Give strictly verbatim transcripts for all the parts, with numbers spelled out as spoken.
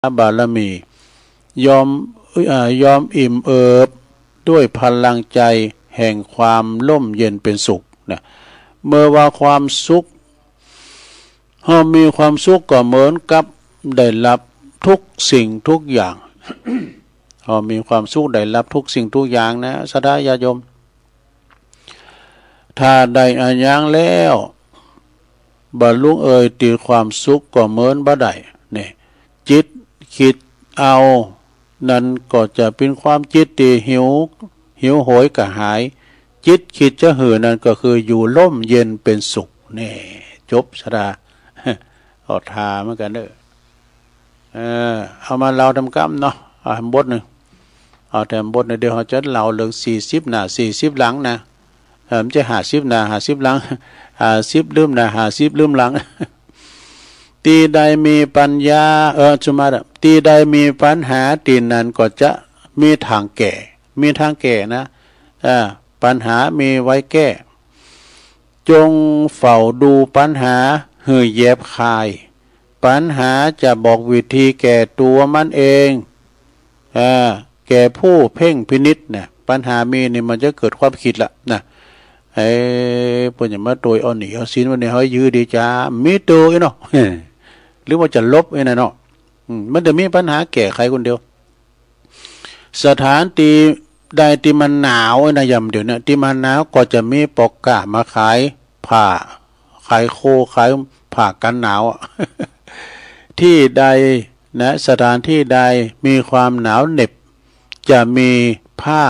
บารมี ย่อม เอ่อ ย่อมอิ่มเอิบด้วยพลังใจแห่งความร่มเย็นเป็นสุขนะ เมื่อว่าความสุข เฮามีความสุขก็เหมือนกับได้รับทุกสิ่งทุกอย่าง เฮามีความสุขได้รับทุกสิ่งทุกอย่างนะ ศรัทธาญาติโยม ถ้าได้อะหยังแล้ว บ่ลุงเอ่ย ตี้ความสุขก็เหมือนบ่ได้ นี่ จิตคิดเอา นั่นก็จะเป๋นความจิตตี้หิว หิวโหยกระหาย จิตคิดจะหื้อนั่นก็คืออยู่ร่มเย็นเป็นสุข นี่ จบ ศรัทธา เอาท่าเหมือนกั๋นเน่อ เออ เอามาเล่าแถมกำเนาะ เอาแถมบทนึ่ง เอาแถมบทนึ่ง เดี๋ยวเฮาจะเล่าเรื่องสี่สิบหน้า สี่สิบหลังนะ เออ บ่ใจ้ห้าสิบหน้า ห้าสิบหลัง ห้าสิบลืมหน้า ห้าสิบลืมหลัง ตี้ใดมีปัญญา เออ สุมาตร ตี้ใดมีปัญหา ตี้นั้นก็จะมีตางแก้ มีตางแก้นะ เออ ปัญหามีไว้แก้ จงเฝ้าดูปัญหาหื้อแยบคาย ปัญหาจะบอกวิธีแก้ตั๋วมันเอง เออ แก่ผู้เพ่งพินิจเนี่ย ปัญหามีนี่มันจะเกิดความคิดละนะ เอ๊ะ เปิ้นจะมาตวยเอาหนี้เอาสินวันนี้ เฮายื้อดีจ๊ะ มีตั๋วอี้เนาะ หรือว่าจะลบอี้นะเนาะ อืม มันจะมีปัญหาแก้ไขคนเดียว สถานตี้ใดตี้มันหนาวนะ ยามเดี๋ยวนี้ตี้มันหนาวก็จะมีป้อก๊ามาขายผ้า ขายโค ขายผ้ากั๋นหนาวอะ ตี้ใดนะ สถานตี้ใดมีความหนาวเหน็บ จะมีผ้า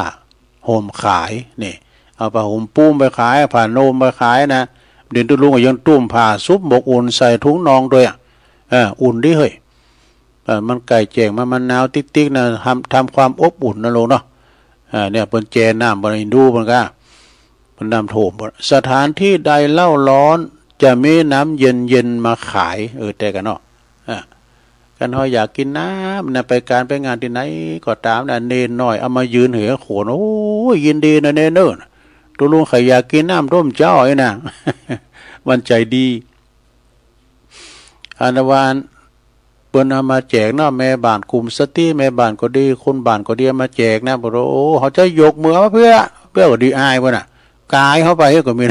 ห่มขาย นี่ เอาผ้าห่มปูมไปขาย ผ้าโนมไปขายนะ เดี๋ยวตุ๊ลุงก็ยังตุ้มผ้าซุบหมกอุ่นใส่ถุงนองตวยอะ เออ อุ่นดีเฮ้ย เออ มันใก้แจ้งมา มันหนาวติ๊กๆ นะ ทำ ทำความอบอุ่นนะลูกเนาะ อ่า เนี่ย เปิ้นแจน้ำ เปิ้นอินดู เปิ้นก็ เปิ้นน้ำท่วม สถานตี้ใดเล่าร้อน จะมีน้ำเย็นๆ มาขาย เออ แต่กั๋นเนาะ อ่า คันเฮาอยากกิ๋นน้ำนะ ไปก๋านไปงานตี้ไหนก็ต๋ามนะ เณรน้อยเอามายืนหื้อโขน โอ้ย ยินดีนะเณรเน่อ ตุ๊ลุงใค่อยากกิ๋นน้ำต้มเจ้าอี้นะ มันใจ๋ดี อันนั้นว่า เปิ้นเอามาแจกเนาะ แม่บ้านกลุ่มสตรี แม่บ้านก็ดี คนบ้านก็ดี เอามาแจกนะ บอกว่า โอ้ เฮาจะยกมือเอามาเปื้อ เปื้อก็ดีอายเปิ้นน่ะ ก๋ายเฮาไปก็มี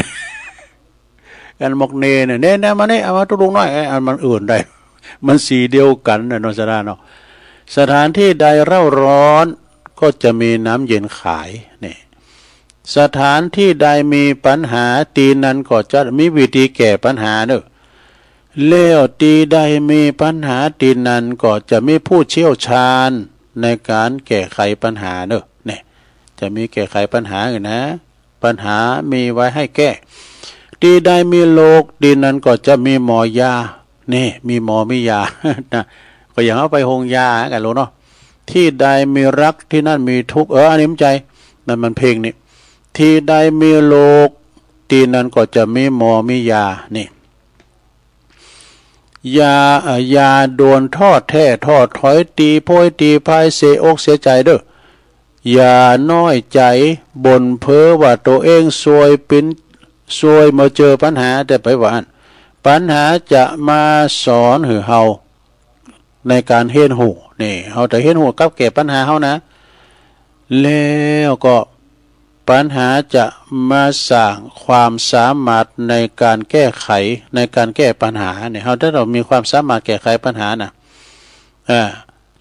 อันบอกเณรเนี่ย เณร เณร มานี่ เอามาตุ๊ลุงหน้อย เอ้ย อันมันเอิ้นได้ มันสีเดียวกั๋นน่ะเนาะ ศรัทธาเนาะ สถานตี้ใดเล่าร้อน ก็จะมีน้ำเย็นขาย นี่ สถานตี้ใดมีปัญหา ตี้นั้นก็จะมีวิธีแก้ปัญหาเน่อ แล้วตี้ใดมีปัญหา ตี้นั้นก็จะมีผู้เชี่ยวชาญในก๋านแก้ไขปัญหาเน่อ เนี่ย จะมีแก้ไขปัญหาอยู่นะ ปัญหามีไว้หื้อแก้ ตี้ใดมีโรค ตี้นั้นก็จะมีหมอยา นี่ มีหมอมียา นะ ก็อย่างเฮาไปโฮงยากั๋นลูกเนาะ ตี้ใดมีรัก ตี้นั้นมีทุกข์ เออ อันนี้มันใจ๋ นั่นมันเพลงนี่ ตี้ใดมีโรค ตี้นั้นก็จะมีหมอมียา นี่ อย่า เอ่อ อย่าด่วนท้อแท้ท้อถอย ตีโพยตีพาย เสียอกเสียใจ๋เน่อ อย่าน้อยใจ๋บ่นเพ้อว่าตั๋วเองซวยเป๋น ซวยมาเจอปัญหา แต่ไปว่าอั้น ปัญหาจะมาสอนหื้อเฮา ในก๋านเฮียนฮู้ นี่ เฮาจะเฮียนฮู้กับแก้ปัญหาเฮานะ แล้วก็ปัญหาจะมาสร้างความสามารถในก๋านแก้ไข ในก๋านแก้ปัญหา นี่ เฮาจะต้องมีความสามารถแก้ไขปัญหานะ อ่า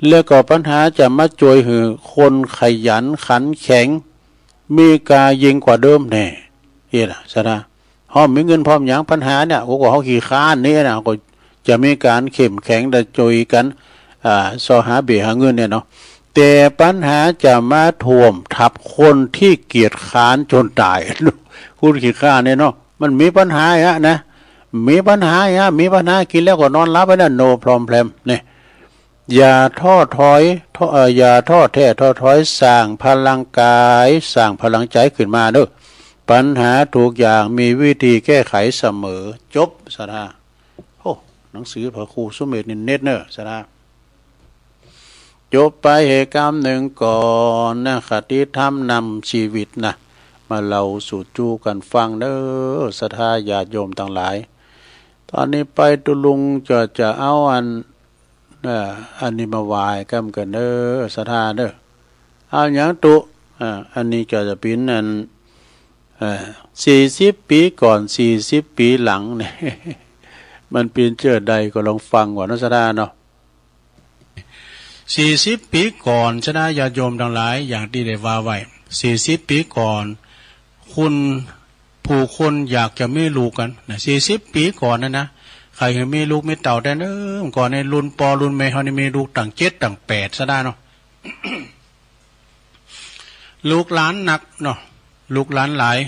แล้วก็ปัญหาจะมาจ้วยหื้อคนขยันขันแข็ง มีก๋ายิ่งกว่าเดิมแน่ เอ๊ะล่ะ ศรัทธา เฮามีเงินพร้อมหยัง ปัญหาเนี่ย โอ้ ก็เฮาขี้คร้านนี่นะ ก็จะมีก๋านเข้มแข็งได้จ้วยกั๋น อ่า ซอหาเบ้หาเงินเนี่ยเนาะ แต่ปัญหาจะมาท่วมทับคนตี้เกียจคร้านจ๋นต๋าย คนขี้คร้านเนี่ยเนาะ มันมีปัญหาอะนะ มีปัญหาอะ มีปัญหา กิ๋นแล้วก็นอนหลับไปนะ no problem เนี่ย อย่าท้อถอย ท้อ เอ่อ อย่าท้อแท้ท้อถอย สร้างพลังกาย สร้างพลังใจ๋ขึ้นมาเน่อ ปัญหาทุกอย่างมีวิธีแก้ไขเสมอ จบ ศรัทธา โอ้ หนังสือพระครูสุเมธนี่เด็ดเน่อ ศรัทธา จบไปหื้อกำนึ่งก่อนนะ คติธรรมนำชีวิตนะ มาเล่าสู่จู้กั๋นฟังเน่อ ศรัทธาญาติโยมตังหลาย ต๋อนนี้ไปตุ๊ลุงจะ จะเอาอัน เออ อันนี้มาไหว้กำกั๋นเน่อ ศรัทธาเน่อ เอาหยังตุ๊ อ่า อันนี้ก็จะเป๋นอัน เอ่อ สี่สิบปี๋ก่อน สี่สิบปี๋หลังเนี่ย มันเป๋นเจ้าใดก็ลองฟังก่อนเนาะ ศรัทธาเนาะ สี่สิบปี๋ก่อน ศรัทธาญาติโยมตังหลาย อย่างตี้ได้ว่าไว้ สี่สิบปี๋ก่อน คน ผู้คนอยากจะมีลูกกั๋นนะ สี่สิบปี๋ก่อนนั้นนะ ใค่หื้อมีลูกมีเต้าแต๊เน่อ ก่อนในรุ่นป้อรุ่นแม่เฮานี่มีลูกตั้งเจ็ดตั้งแปด ศรัทธาเนาะ ลูกหลานนักเนาะ ลูกหลานหลาย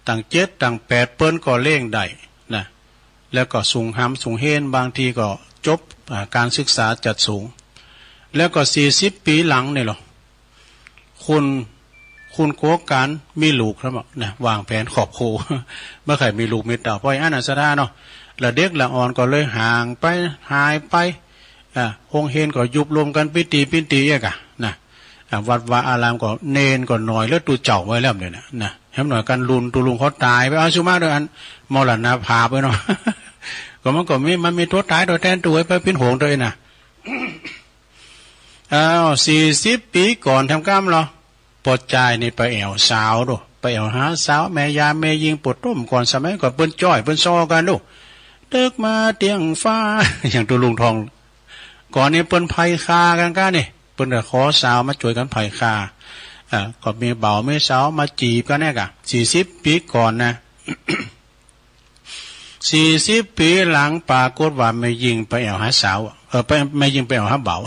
ตั้งเจ็ดตั้งแปด เปิ้นก็เลี้ยงได้นะ แล้วก็สูงหำสูงเฮน บางทีก็จบ อ่า ก๋านศึกษาจัดสูง แล้วก็สี่สิบปี๋หลังนี่ลอ คน คนกั๋วก๋านมีลูกแล้วนะ วางแผนครอบครัว บ่ใค่มีลูกมีเต้า เพราะอันนั้น ศรัทธาเนาะ ละเด็กละอ่อนก็เลยห่างไป หายไป อ่า โฮงเฮียนก็ยุบลงกั๋นปิ้นตี้ปิ้นตี้เอี้ยก่ะนะ อ่า วัดวาอารามก็เณรก็น้อยแล้ว ตุ๊เจ้าไว้แล้วเนี่ยนะ นะ แหมหน่อยกั๋นรุ่นตุ๊ลุงเขาต๋ายไป เอาสุมาเด้อ อันมรณภาพไปเนาะ ก็มันก็มี มันมีตั๋วต๋ายตั๋วแตนตั๋วไปปิ้นหงตั๋วเองนะ อ้าว สี่สิบปี๋ก่อนทำกำลอ ป้อจายนี่ไปแอ่วสาวดู ไปแอ่วหาสาว แม่ยามแม่ญิงป้อต้มก่อน สมัยก่อนเปิ้นจ้อยเปิ้นซอกั๋นดู ตึกมาเตี้ยงฟ้า อย่างตุ๊ลุงทอง ก่อนนี้เปิ้นไพคากั๋นก้านี่ เปิ้นก็ขอสาวมาจ้วยกั๋นไพคา อ่า ก็มีบ่าวมีสาวมาจีบกั๋นเนี่ยก่ะ สี่สิบปี๋ก่อนนะ สี่สิบปี๋หลังปรากฏว่าแม่ญิงไปแอ่วหาสาว เออ ไป แม่ญิงไปแอ่วหาบ่าว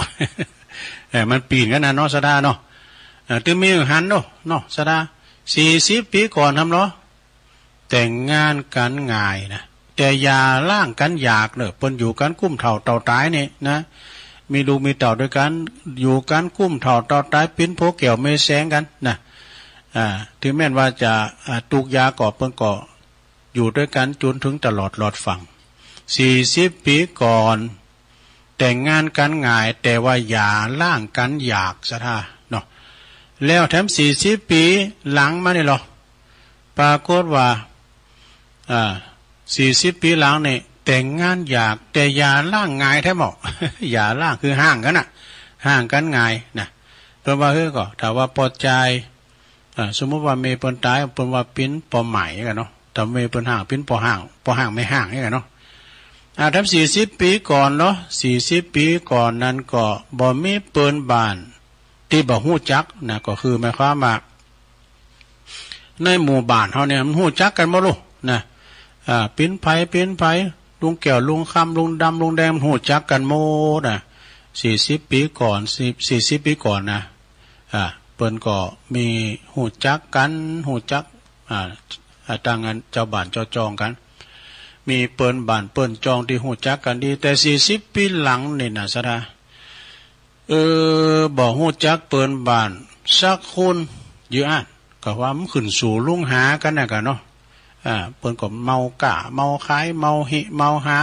เออ มันเป๋นกั๋นนะเนาะ ศรัทธาเนาะ เออ ตึงมีหันเนาะ เนาะ ศรัทธา สี่สิบปี๋ก่อนทำลอ แต่งงานกั๋นง่ายนะ แต่หย่าร้างกั๋นยากเน่อ เปิ้นอยู่กั๋นกุ้มเฒ่าเต่าต๋ายนี่นะ มีลูกมีเต้าตวยกั๋น อยู่กั๋นกุ้มเฒ่าเต่าต๋าย เป๋นผัวแก้วเมียแสงกั๋นนะ อ่า เถิงแม้นว่าจะ อ่า ตุ๊กยากก็เปิ้นก็ อยู่ตวยกั๋นจ๋นเถิงตลอดรอดฟั่ง สี่สิบปี๋ก่อน แต่งงานกั๋นง่าย แต่ว่าหย่าร้างกั๋นยาก ศรัทธาเนาะ แล้วแถมสี่สิบปี๋หลังมานี่ลอ ปรากฏว่า อ่า สี่สิบปี๋หลังนี่ แต่งงานยาก แต่หย่าร้างง่ายแท้หมอ หย่าร้างคือฮ้างกั๋นน่ะ ฮ้างกั๋นง่ายนะ เปิ้นว่า เฮ้ย ก็ถ้าว่าป้อจาย อ่า สมมุติว่าเมียเปิ้นต๋าย เปิ้นว่าเป๋นป้อหมายกั๋นเนาะ ถ้าเมียเปิ้นฮ้าง เป๋นป้อฮ้าง ป้อฮ้างแม่ฮ้างกั๋นเนาะ อ่า แถมสี่สิบปี๋ก่อนเนาะ สี่สิบปี๋ก่อนนั้นก็บ่มีเปิ้นบ้านตี้บ่ฮู้จักนะ ก็คือหมายความว่า ในหมู่บ้านเฮาเนี่ยมันฮู้จักกั๋นหมดลูกนะ อ่า เป๋นใผ เป๋นใผ ลุงแก้ว ลุงคำ ลุงดำ ลุงแดง มันฮู้จักกั๋นหมดนะ สี่สิบปี๋ก่อน สี่ สี่สิบปี๋ก่อนนะ อ่า เปิ้นก็มีฮู้จักกั๋น ฮู้จัก อ่า อ่า ตางอันเจ้าบ้านเจ้าจองกั๋น มีเปิ้นบ้านเปิ้นจองตี้ฮู้จักกั๋นดี แต่สี่สิบปี๋หลังนี่นะ ศรัทธา เออ บ่ฮู้จักเปิ้นบ้านสักคน เยียะอั้น ก็ว่ามันขึ้นสู่ลุงหากั๋นนะก่ะเนาะ อ่า เปิ้นก็เมาก้า เมาขาย เมาหิ เมาหา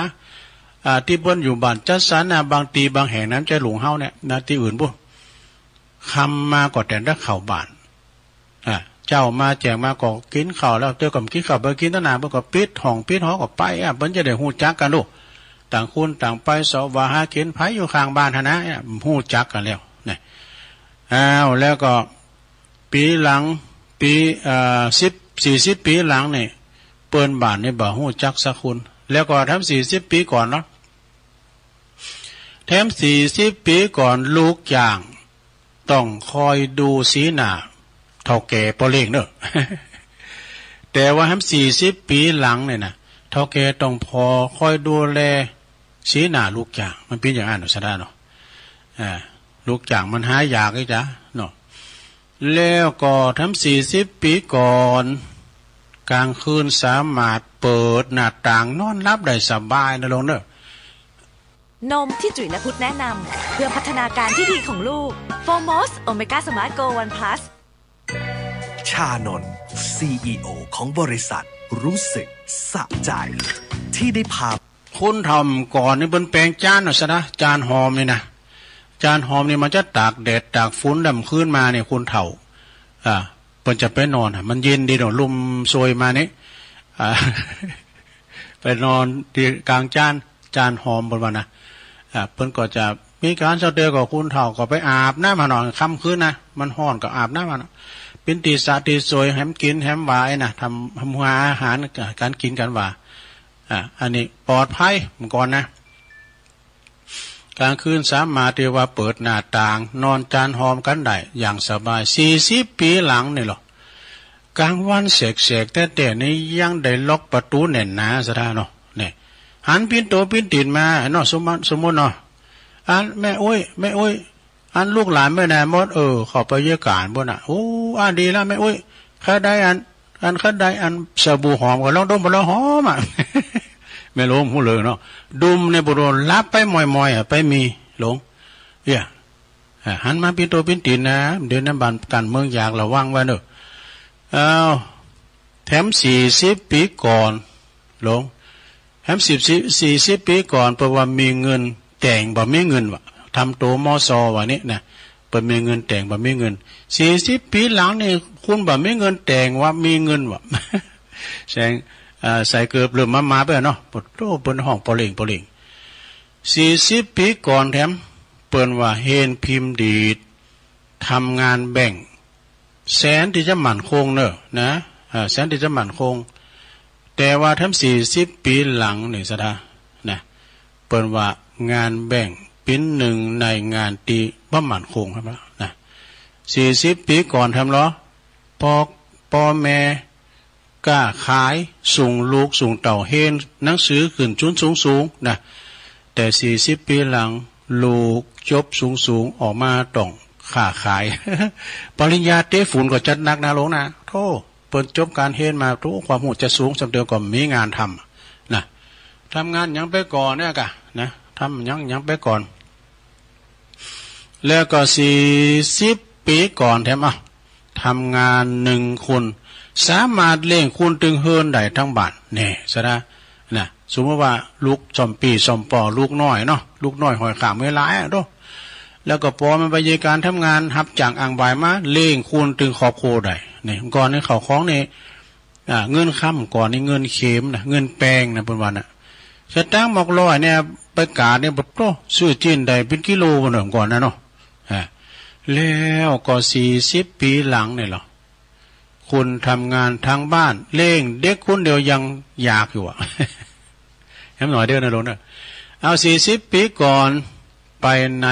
อ่า ตี้เปิ้นอยู่บ้านจัดสรรนะ บางตี้บางแห่งนั้น บ่ใจ้หลวงเฮาเนี่ยนะ ตี้อื่นปุ้น ค่ำมาก็แต่งแต่เข้าบ้าน อ่า เจ๊ามาแจ้งมาก็กิ๋นข้าวแล้ว เตื้อก็บ่กิ๋นข้าว บ่กิ๋นตังหน้า เปิ้นก็ปิดห้องปิดหอก็ไป อ่า เปิ้นจะได้ฮู้จักกั๋นลูก ต่างคนต่างไปเสาะหากิ๋น ใผอยู่ข้างบ้านหั้นนะ ฮู้จักกั๋นแล้วนะ อ้าว แล้วก็ปี๋หลัง ปี๋ เอ่อ สิบ สี่สิบปี๋หลังนี่ เปิ้นบ้านนี่บ่ฮู้จักสักคน แล้วก็แถมสี่สิบปี๋ก่อนเนาะ แถมสี่สิบปี๋ก่อน ลูกจ้างต้องคอยดูสีหน้าเฒ่าแก่ป้อเล็งเนาะ แต่ว่าแถมสี่สิบปี๋หลังนี่นะ เฒ่าแก่ต้องผ่อคอยดูแลสีหน้าลูกจ้าง มันเป๋นอย่างอั้นเนาะ ศรัทธาเนาะ อ่า ลูกจ้างมันหายากไอ้จ๊ะเนาะ แล้วก็แถมสี่สิบปี๋ก่อน ก๋างคืนสามารถเปิดหน้าต่างนอนหลับได้สบายนะโยมเนาะ นมที่จุ๋ยและพุทธแนะนำ เพื่อพัฒนาการที่ดีของลูก Foremost Omega Smart Go One Plus ชานนท์ CEO ของบริษัท รู้สึกสะใจ ที่ได้พา คนเฒ่าก่อนนี่เปิ้นแป๋งจานเอาซะนะ จานหอมนี่นะ จานหอมนี่มันจะตากแดดตากฝนดำคืนมาเนี่ย คนเฒ่า อ่า เปิ้นจะไปนอนอะ มันเย็นดีเนาะ ลมโชยมานี่ อ่า ไปนอนตี้ก๋างจาน จานหอมเปิ้นว่านะ อ่า เปิ้นก็จะ มีก๋านเซาเตียวก็คนเฒ่าก็ไปอาบน้ำหั้นเนาะ ค่ำคืนนะ มันฮ้อนก็อาบน้ำหั้นเนาะ เป๋นตี้สระตี้สวย แหมกิ๋นแหมหวาไอ้นะ ทำ ทำหัวอาหารก๋านกิ๋นก๋านหวา อ่า อันนี้ปลอดภัยเมื่อก่อนนะ ก๋างคืนสามารถตี้ว่าเปิดหน้าต่าง นอนจานฮอมกั๋นได้อย่างสบาย สี่สิบปี๋หลังนี่เหรอ ก๋างวันแสกๆ แต๊ๆ นี่ยังได้ล็อกประตู๋แน่นหนาซะด้าเนาะ เนี่ย หันปิ้นตั๋วปิ้นตี๋นมาเนาะ สมมุติ สมมุติเนาะ อันแม่อุ๊ย แม่อุ๊ย อันลูกหลานไปไหนหมด เออ เข้าไปเยียะก๋านปู๊นน่ะ โอ้ อันดีแล้วแม่อุ๊ย ใค่ได้อัน อันใค่ได้อันสบู่หอมก็ลองดม ลองหอมอะ แม่หลวงฮู้เลยเนาะ ดมในบ่โดน หลับไปหม่อยๆ อะ ไปมีหลง เอี้ย อ่า หันมาปิ้นตั๋วปิ้นตี๋นนะ เดี๋ยวนี้บ้านก้านเมืองอยากระวังไว้เนาะ อ้าว แถมสี่สิบปี๋ก่อน หลง แถมสิบ สี่สิบปี๋ก่อน เปิ้นว่ามีเงินแต่งบ่มีเงินวะ ทำตั๋วมอซอวะนี่นะ เปิ้นมีเงินแต่งบ่มีเงิน สี่สิบปี๋หลังนี่ คุณบ่มีเงินแต่งวะ มีเงินวะ แสง อ่า ใส่เกิบเริ่มมาๆ ไปเนาะ โอ้โห เปิ้นฮ้องปอเล่งปอเล่ง สี่สิบปี๋ก่อนแถม เปิ้นว่าเฮนพิมพ์ดีด ทำงานแบ่ง แสนตี้จะหมั่นคงเนาะ นะ อ่า แสนตี้จะหมั่นคง แต่ว่าแถมสี่สิบปี๋หลังนี่ซะด้า นะ เปิ้นว่างานแบ่งเป๋นนึ่งในงานตี้บ่หมั่นคงครับนะ สี่สิบปี๋ก่อนแถมเหรอ ป้อ ป้อแม่ ก้าขาย ส่งลูกส่งเต้า เฮนหนังสือขึ้นจุนสูงๆ นะ แต่สี่สิบปี๋หลัง ลูกจบสูงๆ ออกมาต้องค้าขาย ปริญญาเตะฝุ่นก็จัดหนักนะหลวงนะ โธ่ เปิ้นจบก๋านเฮนมา โธ่ ความฮู้จะสูงส่ำเดิมก็มีงานทำนะ ทำงานหยังไปก่อนเนี่ยกะนะ ทำหยังหยังไปก่อน แล้วก็สี่สิบปี๋ก่อนแถม อ่ะ ทำงานนึ่งคน สามารถเลี้ยงคนตึงเฮือนได้ตึงบ้าน แน่ซะด้า นะ สมมุติว่าลูกซ่อมปี้ซ่อมป้อ ลูกน้อยเนาะ ลูกน้อยห้อยข้ามเวลาอะโธ่ แล้วก็ปอมันไปเยียะก๋านทำงาน ฮับจ้างอ้างบ่ายมา เลี้ยงคนตึงครอบครัวได้ นี่ ก่อนนี่ข้าวของนี่ อ่า เงินคำก่อนนี่ เงินเข็มนะ เงินแปงนะ เปิ้นว่านะ สตางค์หมากร้อยเนี่ย ไปกาดเนี่ย โธ่ ซื้อจิ๊นได้เป๋นกิโลเนาะ ก่อนนะเนาะ อ่า แล้วก็สี่สิบปี๋หลังนี่เหรอ คนทำงานตึงบ้าน เลี้ยงเด็กคนเดียวยังอยากอยู่อะ แหมหน่อยเดียวนะหลวงนะ เอา สี่สิบปี๋ก่อน ไปไหน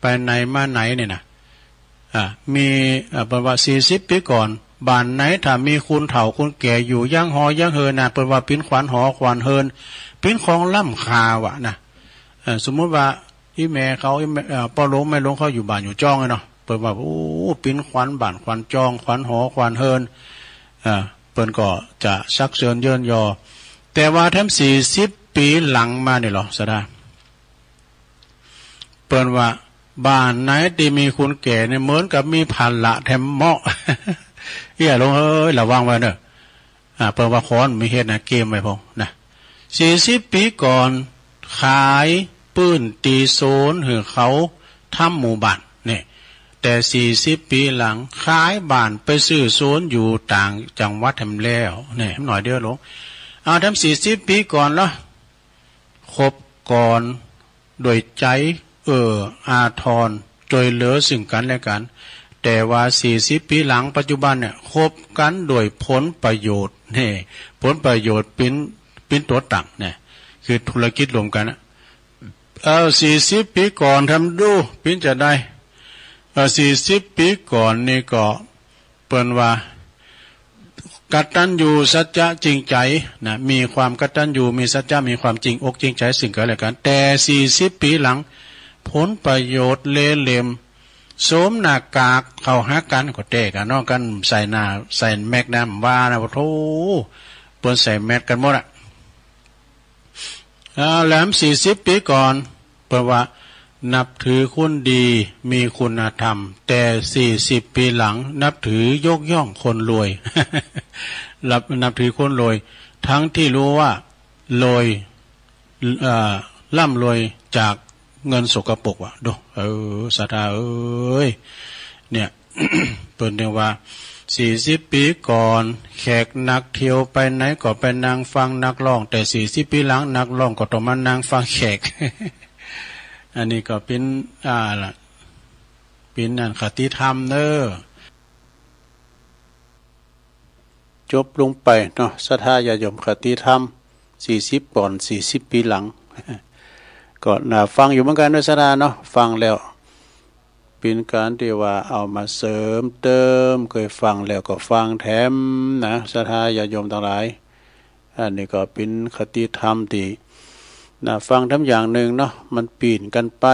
ไปไหนมาไหนเนี่ยนะ อ่า มี อ่า เปิ้นว่าสี่สิบปี๋ก่อน บ้านไหนถ้ามีคนเฒ่าคนแก่อยู่ ยังหอยังเฮินนะ เปิ้นว่าเป๋นขวัญหอขวัญเฮิน เป๋นของล้ำค่าวะนะ เอ่อ สมมุติว่า อี่แม่เขา อี่แม่ เอ่อ ป้อหลวงแม่หลวงเขาอยู่บ้านอยู่จ้องอะเนาะ เปิ้นว่า โอ้ เป๋นขวัญบ้านขวัญจ้อง ขวัญหอขวัญเฮิน อ่า เปิ้นก็จะซักเซิญเยินยอ แต่ว่าแถมสี่สิบปี๋หลังมานี่เหรอ ซะด้า เปิ้นว่าบ้านไหนตี้มีคนแก่เนี่ย เหมือนกับมีภาระแถมเมาะ เอี้ยหลวงเอ้ย ระวังไว้เนาะ อ่า เปิ้นว่าขออนุญาตเฮ็ดนะ เกมไว้พอนะ สี่สิบปี๋ก่อน ขายปื้นตี้โซนหื้อเขาทำหมู่บ้าน เนี่ย แต่สี่สิบปี๋หลัง ขายบ้านไปซื้อโซนอยู่ต่างจังหวัดแถมแล้ว เนี่ย หน่อยเดียวหลวง เอา แถมสี่สิบปี๋ก่อนละ คบกันด้วยใจ๋เอื้ออาทร จ้วยเหลือซึ่งกั๋นและกั๋น แต่ว่าสี่สิบปี๋หลังปัจจุบันเนี่ย คบกั๋นด้วยผลประโยชน์ เนี่ย ผลประโยชน์เป๋น เป๋นตั๋วตั้ง เนี่ย คือธุรกิจร่วมกั๋นอะ เอา สี่สิบปี๋ก่อนแถมดู เป๋นจาใด เอ่อ สี่สิบปี๋ก่อนนี่ก็ เปิ้นว่า กตัญญูสัจจะจริงใจนะ มีความกตัญญู มีสัจจะ มีความจริงอกจริงใจซึ่งกั๋นและกั๋น แต่สี่สิบปี๋หลัง ผลประโยชน์เล่ห์เหลี่ยม สวมหน้ากากเข้าหากั๋น ก็แต๊กั๋นเนาะ กั๋นใส่หน้า ใส่แมสนะ ว่านะ โธ่ เปิ้นใส่แมสกั๋นหมดอะ อ่า แหมสี่สิบปี๋ก่อน เปิ้นว่านับถือคนดี มีคุณธรรม แต่สี่สิบปี๋หลัง นับถือยกย่องคนรวย นับ นับถือคนรวย ทั้งที่รู้ว่ารวย เอ่อ ร่ำรวยจากเงินสกปรกว่ะ ดู เออ ศรัทธาเอ้ย เนี่ย เปิ้นเรียกว่า สี่สิบปี๋ก่อน แขกนักเที่ยวไปไหนก็ไปนั่งฟังนักร้อง แต่สี่สิบปี๋หลัง นักร้องก็ต้องมานั่งฟังแขก อันนี้ก็เป๋น อ่า เป๋นอันคติธรรมเน่อ จบลงไปเนาะ ศรัทธาญาติโยม คติธรรม สี่สิบก่อน สี่สิบปี๋หลัง ก็น่าฟังอยู่เหมือนกั๋นเนาะ ศรัทธาเนาะ ฟังแล้ว เป๋นก๋านตี้ว่าเอามาเสริมเติม เกยฟังแล้วก็ฟังแถมนะ ศรัทธาญาติโยมตังหลาย อันนี้ก็เป๋นคติธรรมตี้น่าฟังแถมอย่างนึ่งเนาะ มันปี้นกั๋นไป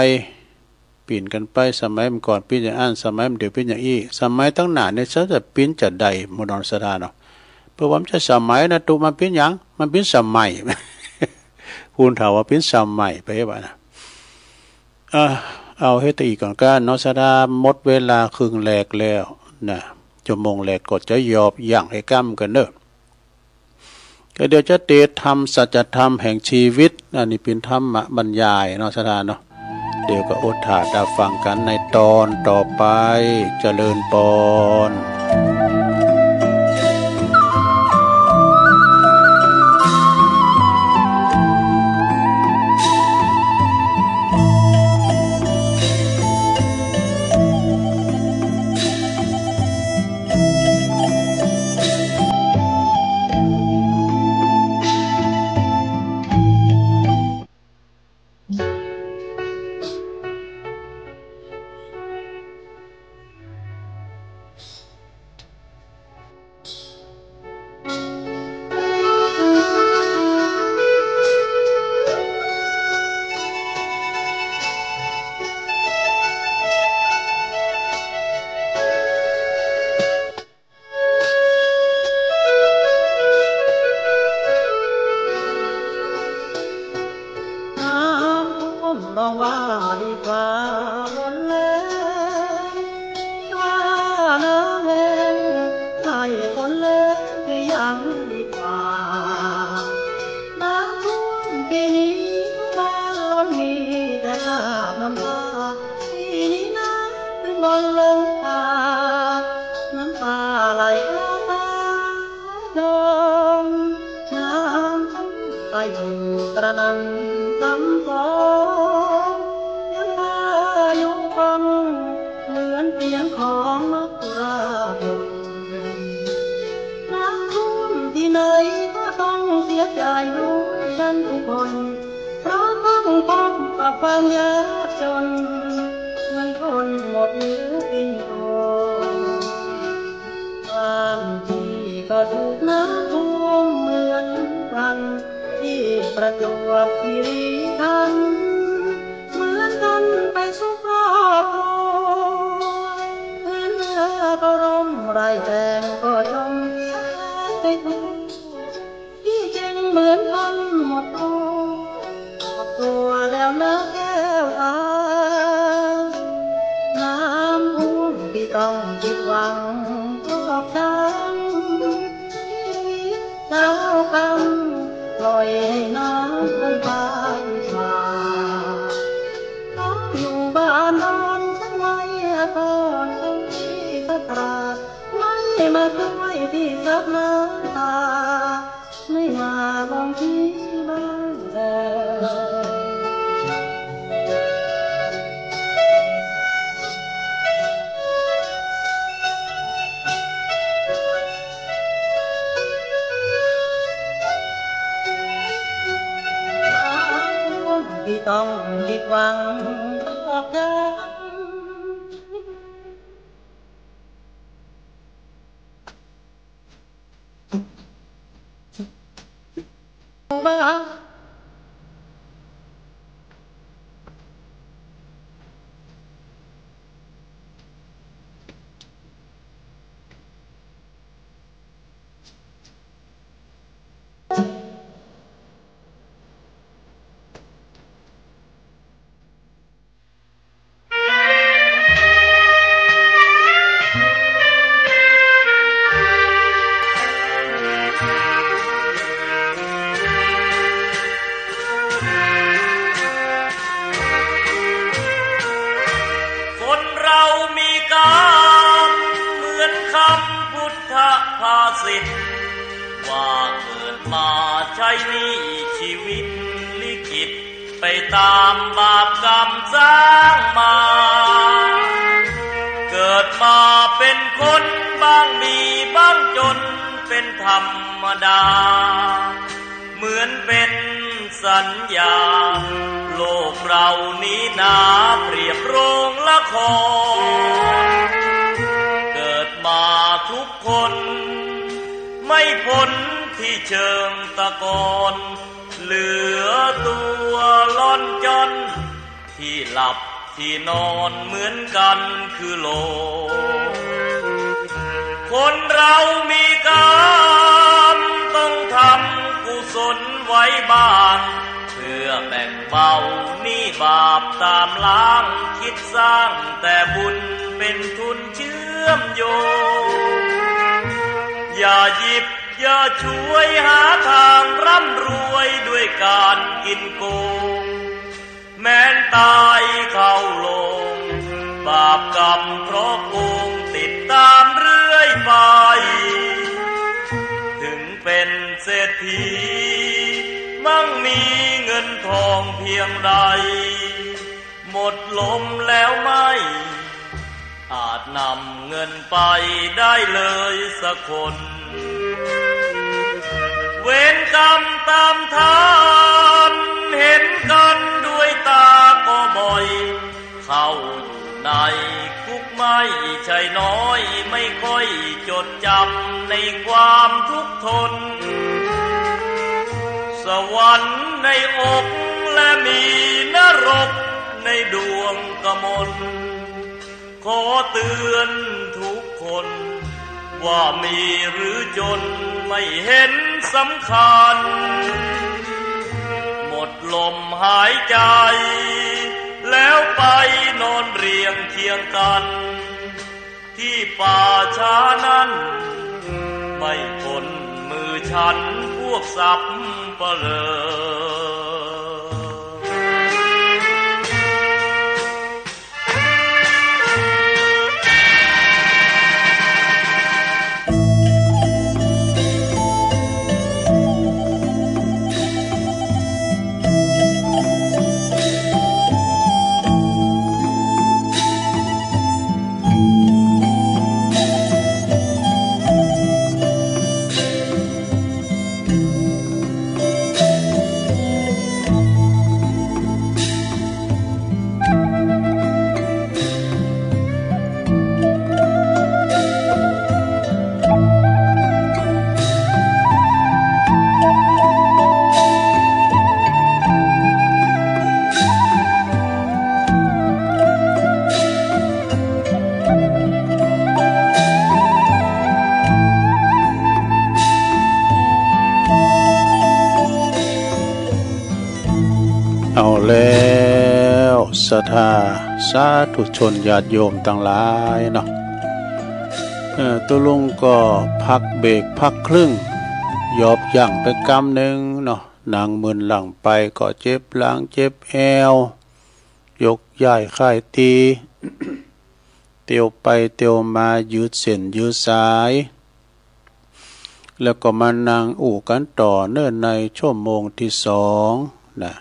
ปี้นกั๋นไป สมัยเมื่อก่อนเป๋นอย่างอั้น สมัยเดี๋ยวเป๋นอย่างอี้ สมัยตังหน้าเนี่ยจะเป๋นจาใด หมู่เฮาศรัทธาเนาะ เพราะว่ามันจะสมัยนะ ตุ๊ มันเป๋นหยัง มันเป๋นสมัย ฮู้เถ่าว่าเป๋นสมัยไปว่านะ อ่ะ เอาเฮตอีกก่อนกั๋นเนาะ ศรัทธา หมดเวลาครึ่งแรกแล้วนะ ชั่วโมงแรกก็จะหยอบยั้งไอ้ก้ำกั๋นเน่อ ก็เดี๋ยวจะเตรียมธรรม สัจธรรมแห่งชีวิต อันนี้เป๋นธรรมบรรยายเนาะ ศรัทธาเนาะ เดี๋ยวก็อดถ้าได้ฟังกั๋นในตอนต่อไป เจริญปอนคนเรามีกรรมเหมือนคำพุทธภาษิต ว่าเกิดมาใช้หนี้ชีวิตลิขิต ไป ต๋ามบาปกรรมสร้างมา เกิดมาเป๋นคนบ้างมีบ้างจ๋นเป๋นธรรมดา เหมือนเป๋นสัญญา โลกเฮานี้นาเปรียบโรงละคร เกิดมาทุกคน ไม่พ้นตี้เชิงตะกอน เหลือตั๋วล่อนจ้อน ตี้หลับตี้นอนเหมือนกั๋นคือโลก คนเฮามีกรรมต้องทำกุศลไว้บ้าง เพื่อแบ่งเบาหนี้บาปต๋ามล้าง คิดสร้างแต่บุญเป๋นทุนเชื่อมโยง อย่าหยิบอย่าฉวยหาตางร่ำรวยด้วยก๋านกิ๋นโกง แม้นต๋ายเข้าโลง บาปกรรมเคราะห์โกงติดต๋ามเรื่อยไป ถึงเป๋นเศรษฐี มั่งมีเงินทองเพียงใด หมดลมแล้วไม่ อาจนำเงินไปได้เลยสักคน เวรกรรมต๋ามทัน เห็นกั๋นด้วยต๋าก็บ่อย เข้าอยู่ในคุกไม่ใช่น้อย ไม่ค่อยจดจ๋ำในความทุกข์ทน สวรรค์ในอกและมีนรกในดวงกมล ขอเตือนทุกคน ว่ามีหรือจนไม่เห็นสำคัญ หมดลมหายใจ แล้วไปนอนเรียงเคียงกั๋น ตี้ป่าช้านั้น ไม่พ้นมือฉันพวกสัปเหร่อ เอาแล้ว ศรัทธาสาธุชนญาติโยมตังหลายเนาะ เอ่อ ตุ๊ลุงก็พักเบรกพักครึ่ง หยอบยั้งไปกำนึ่งเนาะ นั่งมึนหลังไปก็เจ็บหลังเจ็บแอว ยกย้ายค่ายตี๋ เตียวไปเตียวมายืดเส้นยืดสาย แล้วก็มานั่งอู้กั๋นต่อเน่อในชั่วโมงตี้สองนะ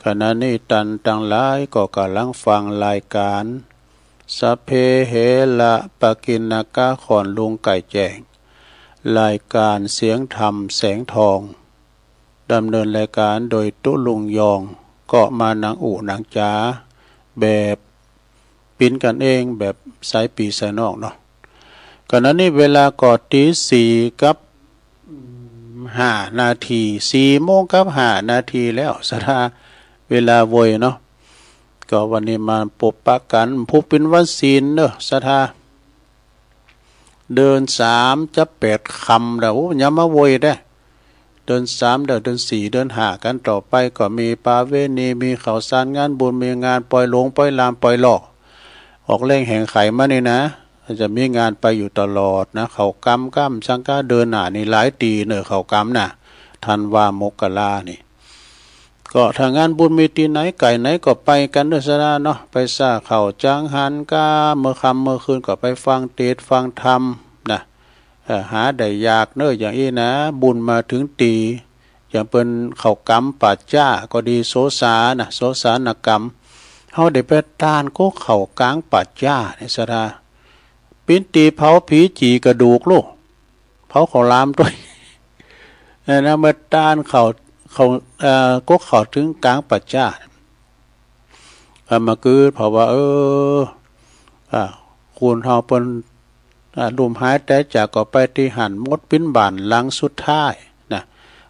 ขณะนี้ต้านตังหลายก็ก่ำลังฟังรายก๋าน สัพเพเหระปกิณณกะ ขอนลุงไก่แจ้ง รายก๋านเสียงธรรมแสงทอง ดำเนินรายก๋านโดยตุ๊ลุงยอง ก็มานั่งอู้นั่งจ๋าแบบ เป๋นกั๋นเองแบบสายปี้สายน้องเนาะ ขณะนี้เวลาก็ตีสี่กับห้านาที สี่โมงกับห้านาทีแล้ว ศรัทธา เวลาโวยเนาะ ก็วันนี้มาปบปะกั๋น ผู้เป๋นวันศีลเนาะ ศรัทธา เดือนสามจะแปดค่ำแล้ว โอ้ ยังมาโวยได้ เดือนสาม เดือน เดือนสี่ เดือนห้า กั๋นต่อไป ก็มีปาเวณี มีข้าวสารงานบุญ มีงานปล่อยหลงปล่อยลามปล่อยหลอก ออกแฮงแหงไขมานี่นะ จะมีงานไปอยู่ตลอดนะ เข้ากรรมก้ำสังกา เดือนหน้านี่หลายตี้เน่อ เข้ากรรมนะ ธันวา มกรานี่ ก็ถ้างานบุญมีตี้ไหนไก่ไหนก็ไปกั๋นเน่อ ศรัทธาเนาะ ไปซ่าข้าวจังหันกา เมื่อค่ำเมื่อคืนก็ไปฟังเตสน์ฟังธรรมนะ เอ่อ หาได้ยากเน่อ อย่างอี้นะ บุญมาเถิงตี๋ อย่างเปิ้นเข้ากรรมป่าจ๊าก็ดี โสสานะ โสสานกรรม เฮาได้ไปต้านก๊กเข้ากลางป่าจ๊าเนี่ย ศรัทธา ปิ้นตี๋เผาผีจี๋กระดูกลูก เผาข้าวหลามตวย เออ นะ เมื่อต้านเข้า เข้า เอ่อ ก๊กเข้าเถิงกลางป่าจ๊า เอ่อ มากือเพราะว่า เออ อ่า คนเฮาเปิ้น อ่า ลุ่มหายต๋ายจากก็ไปตี้หั้นหมด ปิ้นบ้านหลังสุดท้ายนะ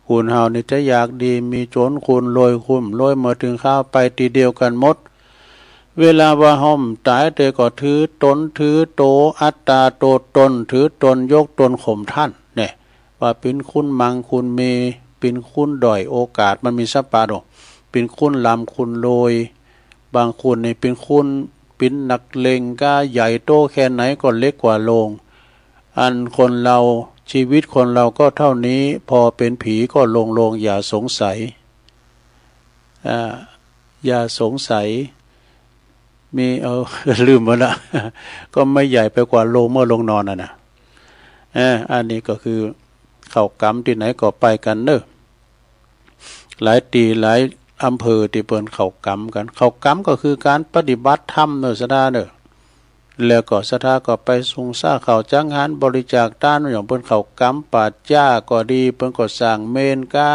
คนเฮานี่จะอยากดี มีจ๋นคนรวย คนรวย เมื่อเถิงคราวไปตี้เดียวกั๋นหมด เวลาว่าเฮาต๋ายเต๋อก็ถือต๋นถือโต อัตตาตัวตน ถือต๋นยกต๋นข่มต้านเนี่ย ว่าเป๋นคนมั่งคนมี เป๋นคนด้อยโอกาส มันมีสภาพดอก เป๋นคนร่ำคนรวย บางคนนี่เป๋นคน เป๋นนักเลงก้า ใหญ่โตแค่ไหนก็เล็กกว่าโลง อันคนเฮา ชีวิตคนเฮาก็เต้านี้ ผ่อเป๋นผีก็ลงลง อย่าสงสัย อ่า อย่าสงสัย มี เออ ลืมไปละ ก็ไม่ใหญ่ไปกว่าโลงเมื่อลงนอนน่ะนะ เออ อันนี้ก็คือเข้ากรรมตี้ไหนก็ไปกั๋นเน่อ หลายตี้หลายอำเภอตี้เปิ้นเข้ากรรมกั๋น เข้ากรรมก็คือก๋านปฏิบัติธรรมเน่อ ศรัทธาเน่อ แล้วก็ศรัทธาก็ไปสุงสร้างข้าวจังหัน บริจาคตาน อย่างเปิ้นเข้ากรรมป่าจ๊าก็ดี เปิ้นก็สร้างเมรุก้า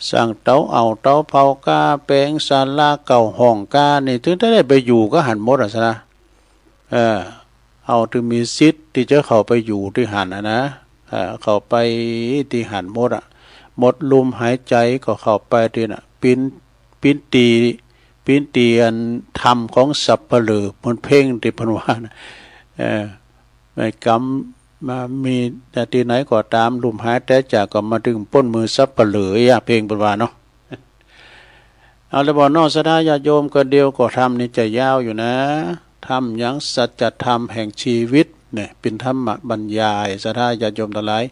สร้างเต๋าอ่าวเต๋าเผาก้า แป๋งศาลาเก้าห้องก้า นี่เถิงได้ไปอยู่ก็หั้นหมดอะ ศรัทธา เออ เฮาเถิงมีสิทธิ์ตี้จะเข้าไปอยู่ตี้หั้นน่ะนะ เออ เข้าไปตี้หั้นหมดอะ หมดลมหายต๋ายก็เข้าไปตี้น่ะ ปิ้น ปิ้นตี๋ ปิ้นตี๋อันธรรมของสัปเหร่อ เปิ้นเพ่งตี้เปิ้นว่าน่ะ เออ ในกรรมมามีตี้ไหนก็ต๋าม ลุ่มหายต๋ายจากก็มาเถิงป้นมือสัปเหร่อ เพ่งเปิ้นว่าเนาะ เอาละบ่เนาะ ศรัทธาญาติโยม ก็เดี๋ยวก็ธรรมนี่จะยาวอยู่นะ ธรรมหยัง สัจธรรมแห่งชีวิตเนี่ย เป๋นธรรมบรรยาย ศรัทธาญาติโยมตังหลาย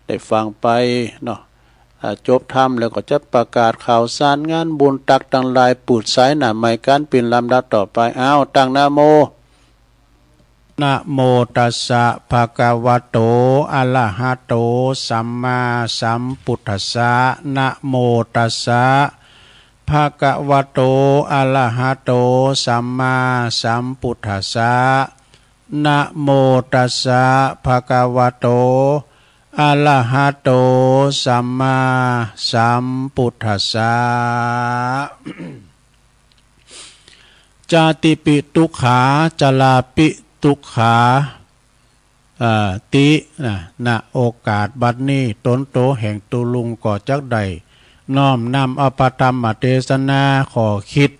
ได้ฟังไปเนาะ อ่า จบธรรมแล้วก็จะประกาศข่าวสารงานบุญตั๊กตังหลาย เปิดสายหน้าไมค์กั๋นเป๋นลำดับต่อไป อ้าว ตั้งนะโม นะโมตัสสะ ภะคะวะโต อะระหะโต สัมมาสัมพุทธัสสะ นะโมตัสสะ ภะคะวะโต อะระหะโต สัมมาสัมพุทธัสสะ นะโมตัสสะ ภะคะวะโต อะระหะโต สัมมาสัมพุทธัสสะ จาติปิ ทุกขา จราปิ ทุกขา เอ่อ ติ นะ ณ โอกาสบัดนี้ ต๋นโตแห่งตุ๊ลุงก็จักได้น้อมนำเอาพระธรรมเตสนาข้อคิด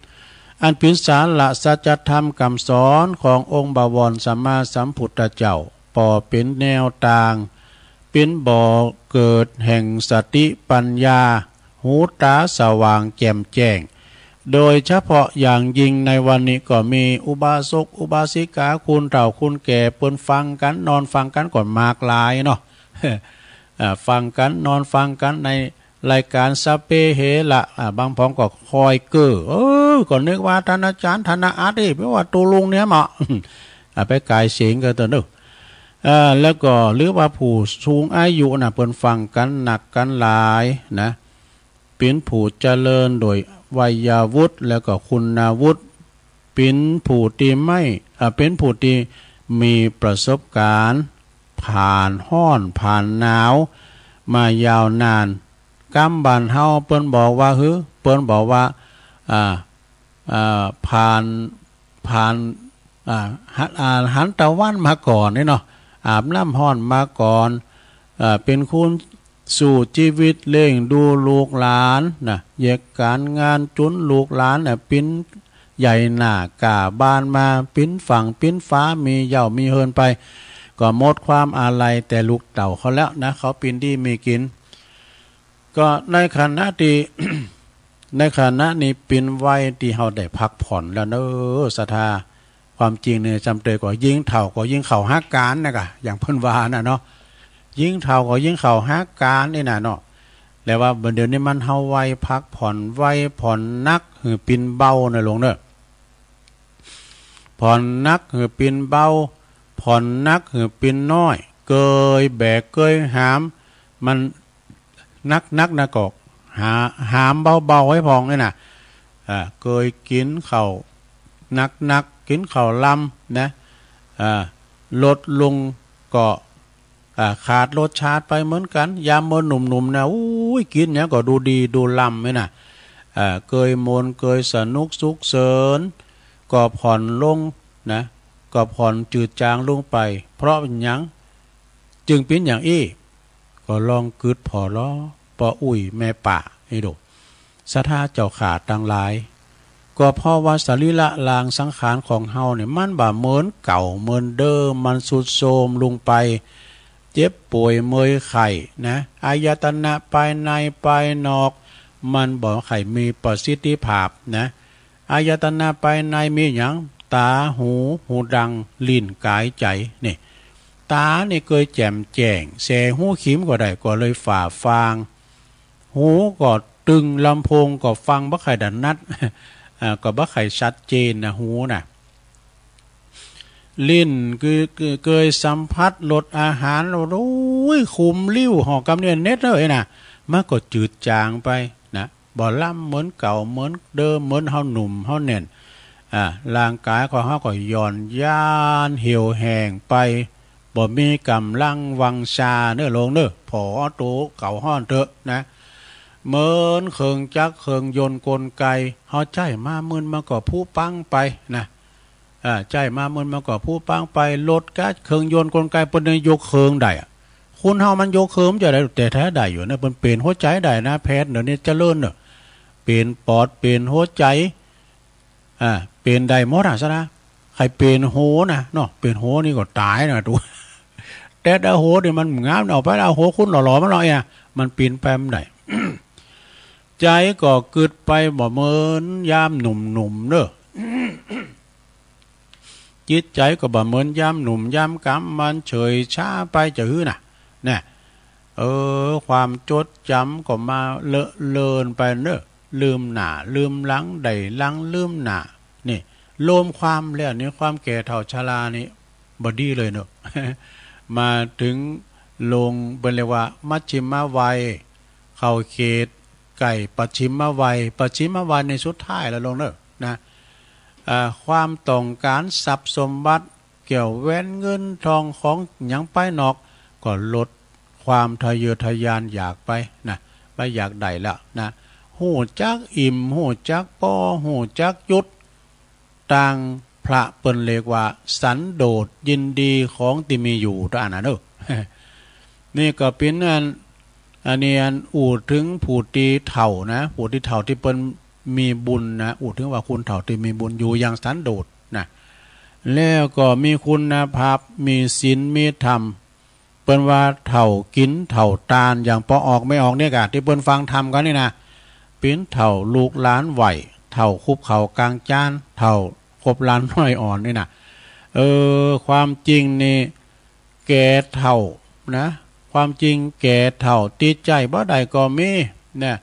อันเป๋นสาระสัจธรรมกำสอนขององค์บวรสัมมาสัมพุทธเจ้า ปอเป๋นแนวตาง เป๋นบ่อเกิดแห่งสติปัญญา หูต๋าสว่างแจ่มแจ้ง โดยเฉพาะอย่างยิ่งในวันนี้ก็มีอุบาสกอุบาสิกา คุณเฒ่าคุณแก่ เปิ้นฟังกั๋น นอนฟังกั๋นก็มากหลายเนาะ อ่า ฟังกั๋น นอนฟังกั๋นในรายก๋านสัพเพเหระ อ่า บางผองก็คอยเก้อ เออ ก็นึกว่าต้านอาจ๋ารย์ถนัดอี้ แปลว่าตุ๊ลุงเนี่ยเหมาะ อ่า ไปก๋ายเสียงกั๋นเต๊อะเนาะ อ่า แล้วก็หรือว่าผู้สูงอายุน่ะ เปิ้นฟังกั๋นนักกั๋นหลายนะ เป๋นผู้เจริญโดยวัยวุฒิแล้วก็คุณวุฒิ เป๋นผู้ตี้ไม่ อ่า เป๋นผู้ตี้มีประสบก๋ารณ์ ผ่านฮ้อนผ่านหนาวมายาวนาน กำบ้านเฮาเปิ้นบอกว่า หื้อ เปิ้นบอกว่า อ่า อ่า ผ่าน ผ่าน อ่า หัน อ่า หันตะวันมาก่อนนี่เนาะ อาบน้ำฮ้อนมาก่อน อ่า เป๋นคนสู้จีวิตเลี้ยงดูลูกหลานนะ เหยียดก๋านงานจุนลูกหลานน่ะ ปิ๊นใหญ่หน้าก้าบานมา ปิ๊นฝั่งปิ๊นฟ้า มีเหย้ามีเฮือนไป ก็หมดความอาลัยแต่ลูกเต้าเขาแล้วนะ เขาปิ๊นดีมีกิ๋น ก็ในขณะตี้ ในขณะนี้ปิ๊นวัยตี้เฮาได้พักผ่อนแล้วเนาะ ศรัทธา ความจริงนี่ จำเตยก็ยิ่งเฒ่าก็ยิ่งเข้าหาก๋านนะกะ อย่างเปิ้นว่าน่ะเนาะ ยิ่งเฒ่าก็ยิ่งเข้าหาก๋านนี่น่ะเนาะ แต่ว่าบ่าเดี่ยวนี้มันเฮาวัยพักผ่อน วัยผ่อนหนักหื้อปิ๊นเบานะหลวงเนาะ ผ่อนหนักหื้อปิ๊นเบา ผ่อนหนักหื้อปิ๊นน้อย เกยแบกเกยหาม มัน นักๆ นะก็หา หามเบาๆ ไว้พ่องเนี่ยนะ อ่า เกยกิ๋นข้าวหนักๆ กิ๋นข้าวลำนะ อ่า ลดลงก็ อ่า ขาดรสชาติไปเหมือนกั๋น ยามเมินหนุ่มๆ นะ อู้ย กิ๋นหยังก็ดูดีดูลำเนี่ยนะ อ่า เกยมน เกยสนุกสุขเสิน ก็ผ่อนลงนะ ก็ผ่อนจืดจางลงไป เพราะหยังจึงเป๋นอย่างอี้ ก็ลองกึ๊ดผ่อลอ ป้ออุ๊ยแม่ป้า นี่ดู ศรัทธาเจ้าข้าตังหลาย ก็เพราะว่าสรีระร่างสังขารของเฮาเนี่ย มันบ่เหมือนเก่าเหมือนเดิม มันทรุดโทรมลงไป เจ็บป่วยเมอยไข้นะ อายตนะภายในภายนอก มันบ่ใค่มีประสิทธิภาพนะ อายตนะภายในมีหยัง ต๋า หู ฮูดัง ลิ้น ก๋าย ใจ๋ นี่ ต๋านี่เกยแจ่มแจ้ง แสหูขิมก็ได้ ก็เลยฝ่าฟาง หูก็ตึง ลำโพงก็ฟังบ่ใค่ถนัด อ่า ก็บ่ใค่ชัดเจนนะ หูนะ ลิ้นคือ คือเกยสัมผัสรสอาหาร โอ้ย ขุมลิ้ว ห่อกำเนี่ยเน็ดเลยนะ มันก็จืดจางไปนะ บ่ลำเหมือนเก่าเหมือนเดิม เหมือนเฮาหนุ่มเฮาแน่น อ่า ร่างก๋ายของเฮาก็หย่อนยานเหี่ยวแห้งไป บ่มีก๋ำลังวังชาเน้อโลงเน้อ ผ่อตั๋วเก่าฮ้อนเต๊อะนะ เหมือนเครื่องจักรเครื่องยนต์กลไก เฮาใจ๊มาเมินมันก็ผุปังไปนะ อ่า ใจ๊มาเมินมันก็ผุปังไป รถก๊าซเครื่องยนต์กลไกเปิ้นยังยกเครื่องได้อะ คนเฮามันยกเครื่องมันจะได้ แต่แต๊ได้อยู่นะ เปิ้นเป๋นหัวใจ๋ได้นะ แพทย์เดี๋ยวนี้เจริญเนอะ เป๋นปอด เป๋นหัวใจ๋ อ่า เป๋นได้หมดอะ ศรัทธา ใค่เป๋นหัวนะเนาะ เป๋นหัวนี่ก็ต๋ายนะ ตั๋ว แต่ถ้าหัวนี่มันงาม เอาไปแล้ว หัวคนหล่อๆ มันหรอกเนี่ย มันเป๋นไปบ่ได้ ใจ๋ก็กึ๊ดไปบ่เหมือนยามหนุ่มๆ เน้อ จิตใจ๋ก็บ่เหมือนยามหนุ่มยามกำ มันเฉยช้าไปจะหื้อน่ะ เนี่ย เออ ความจดจ๋ำก็มาเลอะเลือนไปเน้อ ลืมหน้าลืมหลัง ได้หลังลืมหน้า นี่ รวมความแล้วนี่ ความแก่เฒ่าชรานี่บ่ดีเลยเนาะ มาเถิงลงเปิ้นเรียกว่ามัชฌิมวัย เข้าเขตใก้ปัชฌิมวัย ปัชฌิมวัยในสุดท้ายแล้วลงเน้อนะ อ่า ความต้องก๋านทรัพย์สมบัติ แก้วแหวนเงินทองของหยังภายนอก ก็ลดความทะเยอทะยานอยากไปนะ บ่อยากได้แล้วนะ ฮู้จักอิ่ม ฮู้จักปอ ฮู้จักหยุด ตางพระเปิ้นเรียกว่าสันโดษ ยินดีของตี้มีอยู่ ตางอันนั้นเน้อ นี่ก็เป๋นอัน อันนี้อันอู้เถิงผู้ตี้เฒ่านะ ผู้ตี้เฒ่าตี้เปิ้นมีบุญนะ อู้เถิงว่าคนเฒ่าตี้มีบุญอยู่อย่างสันโดษนะ แล้วก็มีคุณภาพ มีศีล มีธรรม เปิ้นว่าเฒ่ากิ๋นเฒ่าตาน อย่างปอออกแม่ออกเนี่ยก่ะ ตี้เปิ้นฟังธรรมกั๋นนี่นะ เป๋นเฒ่าลูกหลานไหว้ เฒ่าคุบเข่ากางจาน เฒ่าคบหลานน้อยอ่อนนี่นะ เออ ความจริงนี่ แก่เฒ่านะ ความจริงแก่เฒ่า ติดใจ๊บ่ได้ก็มีนะ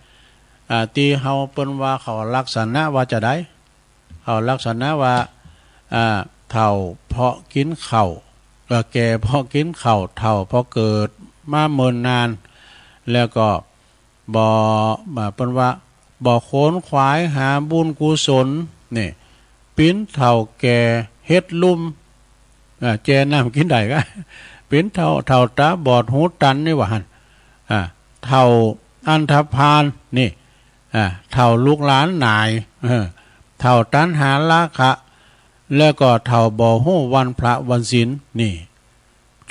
อ่า ตี้เฮาเปิ้นว่าเขาลักษณะว่าจะใด เขาลักษณะว่า อ่า เฒ่าเพราะกิ๋นข้าว เอ่อ แก่เพราะกิ๋นข้าว เฒ่าเพราะเกิดมาเมินนาน แล้วก็ บ่ บ่ เปิ้นว่า บ่ขวนขวายหาบุญกุศล นี่ เป๋นเฒ่าแก่เฮ็ดลุ่ม อ่า แจน้ำกิ๋นได้ก่ะ เป๋นเฒ่า เฒ่าต๋าบอดหูตันนี่ว่าหั้น อ่า เฒ่าอันธพาลนี่ อ่า เฒ่าลูกหลานหน่าย เออ เฒ่าตัณหาราคะ แล้วก็เฒ่าบ่ฮู้วันพระวันศีล นี่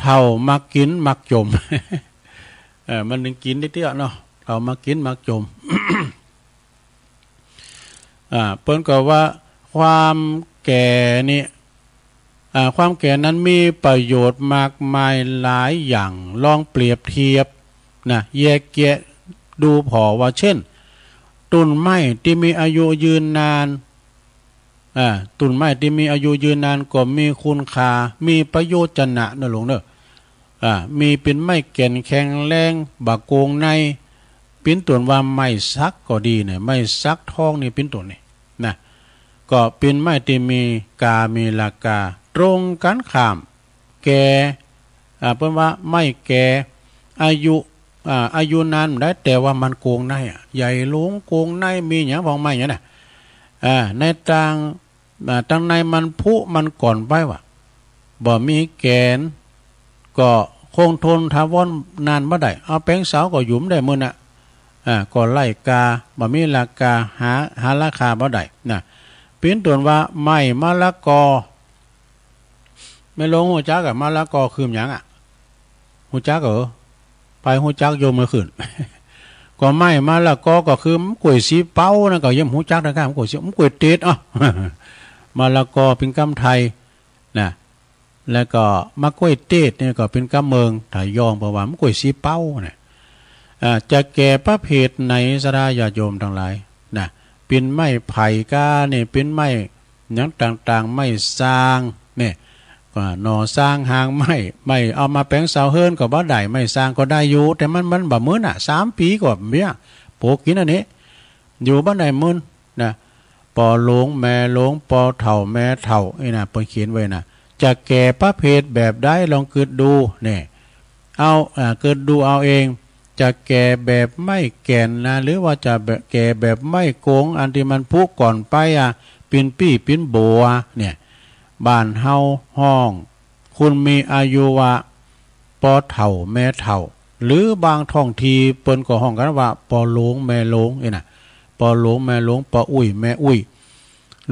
เฒ่ามักกิ๋นมักจม เออ มันนึ่งกิ๋นเตี้ยๆ เนาะ เฒ่ามักกิ๋นมักจม อ่า เปิ้นก็ว่าความแก่นี่ อ่า ความแก่นั้นมีประโยชน์มากมายหลายอย่าง ลองเปรียบเทียบนะ แยกแยะดูผ่อว่า เช่น ต้นไม้ตี้มีอายุยืนนาน อ่า ต้นไม้ตี้มีอายุยืนนานก็มีคุณค่า มีประโยชนะเน้อหลวงเน้อ อ่า มีเป๋นไม้แก่นแข็งแรง บ่โกงใน เป๋นต้นว่าไม้สักก็ดีเนี่ย ไม้สักทองนี่เป๋นต้นนี่นะ ก็เป๋นไม้ตี้มีกา มีราคา ตรงกั๋นข้าม แก่ อ่า เปิ้นว่าไม้แก่ อายุ อ่า อายุนานบ่ได้ แต่ว่ามันโกงในอะ ใหญ่หลวงโกงใน มีหยังพ่องไม้หยังน่ะ อ่า ในตาง อ่า ตังในมันผุมันก่อนไปว่า บ่มีแก่น ก็คงทนถาวรนานบ่ได้ เอาแป๋งเสาก็หยุมได้มื้อน่ะ อ่า ก็ไล่กา บ่มีราคา หา หาราคาบ่ได้นะ เป๋นต้นว่าไม้มะละกอ แม่หลวงฮู้จักอะ มะละกอคือหยังอะ ฮู้จักเออ ไปฮู้จักโยมเมื่อคืน ก็ไม้มะละกอก็คือมะกล้วยสีเป๋านั่น ก็ยังฮู้จักนะครับ มะกล้วยสี มะกล้วยเตด อ้อ มะละกอเป๋นกำไทยนะ แล้วก็มะกล้วยเตดนี่ก็เป๋นกำเมิง ถ้ายองเปิ้นว่ามะกล้วยสีเป๋านะ อ่า จะแก่ประเภทไหน ศรัทธาญาติโยมตังหลายนะ เป๋นไม้ไผ่ก้านี่ เป๋นไม้หยังต่างๆ ไม้ซางนี่ ก็หน่อซางหางไม้ ไม้เอามาแป๋งเสาเฮือนก็บ่ได้ ไม้ซางก็ได้อยู่ แต่มัน มันบ่มื้นอะ สามปี๋ก็เบี้ย โผกิ๋นอันนี้ อยู่บ่ได้มื้นนะ ปอหลวงแม่หลวง ปอเฒ่าแม่เฒ่า นี่นะ เปิ้นเขียนไว้นะ จะแก่ประเภทแบบใด ลองกึ๊ดดูนี่ เอา อ่า กึ๊ดดูเอาเอง จะแก่แบบไม้แก่นนะ หรือว่าจะแบบ แก่แบบไม้โกง อันตี้มันผุก่อนไปอะ เป๋นปี้เป๋นโบ๋เนี่ย บ้านเฮาฮ้อง คนมีอายุว่า ปอเฒ่าแม่เฒ่า หรือบางท้องตี้เปิ้นก็ฮ้องกั๋นว่า ปอหลวงแม่หลวง นี่นะ ปอหลวงแม่หลวง ปออุ๊ยแม่อุ๊ย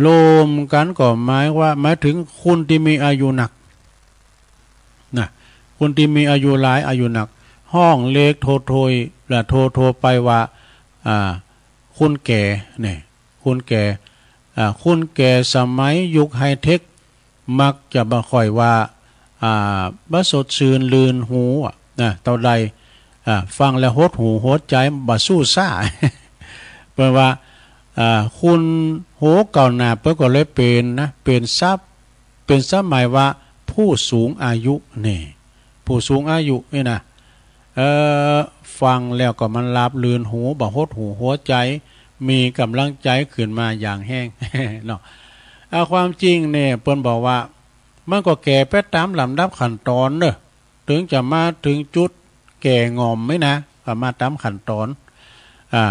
รวมกั๋นก็หมายว่า หมายเถิงคนตี้มีอายุนัก นะ คนตี้มีอายุหลาย อายุนัก ฮ้องเรียกโทยๆ และโทๆ ไปว่า อ่า คนแก่เนี่ย คนแก่ อ่า คนแก่สมัยยุคไฮเทค มักจะบ่ค่อยว่า อ่า บ่สดชื่นลื่นหูอะนะ เต้าใด อ่า ฟังแล้วหดหู่หัวใจ๋ บ่สู้ซ่า เปิ้นว่า อ่า คนโหก้าวหน้า เปิ้นก็เลยเป๋นนะ เป๋นศัพท์ เป๋นสมัยว่าผู้สูงอายุนี่ ผู้สูงอายุนี่นะ เอ่อ ฟังแล้วก็มันราบรื่นหู บ่หดหู่หัวใจ๋ มีก๋ำลังใจ๋ขึ้นมาอย่างแฮง เนาะ อ่า ความจริงเนี่ย เปิ้นบอกว่า มันก็แก่ไปต๋ามลำดับขั้นต๋อนเนาะ เถิงจะมาเถิงจุดแก่ง่อมนี่นะ ก็มาต๋ามขั้นต๋อน อ่า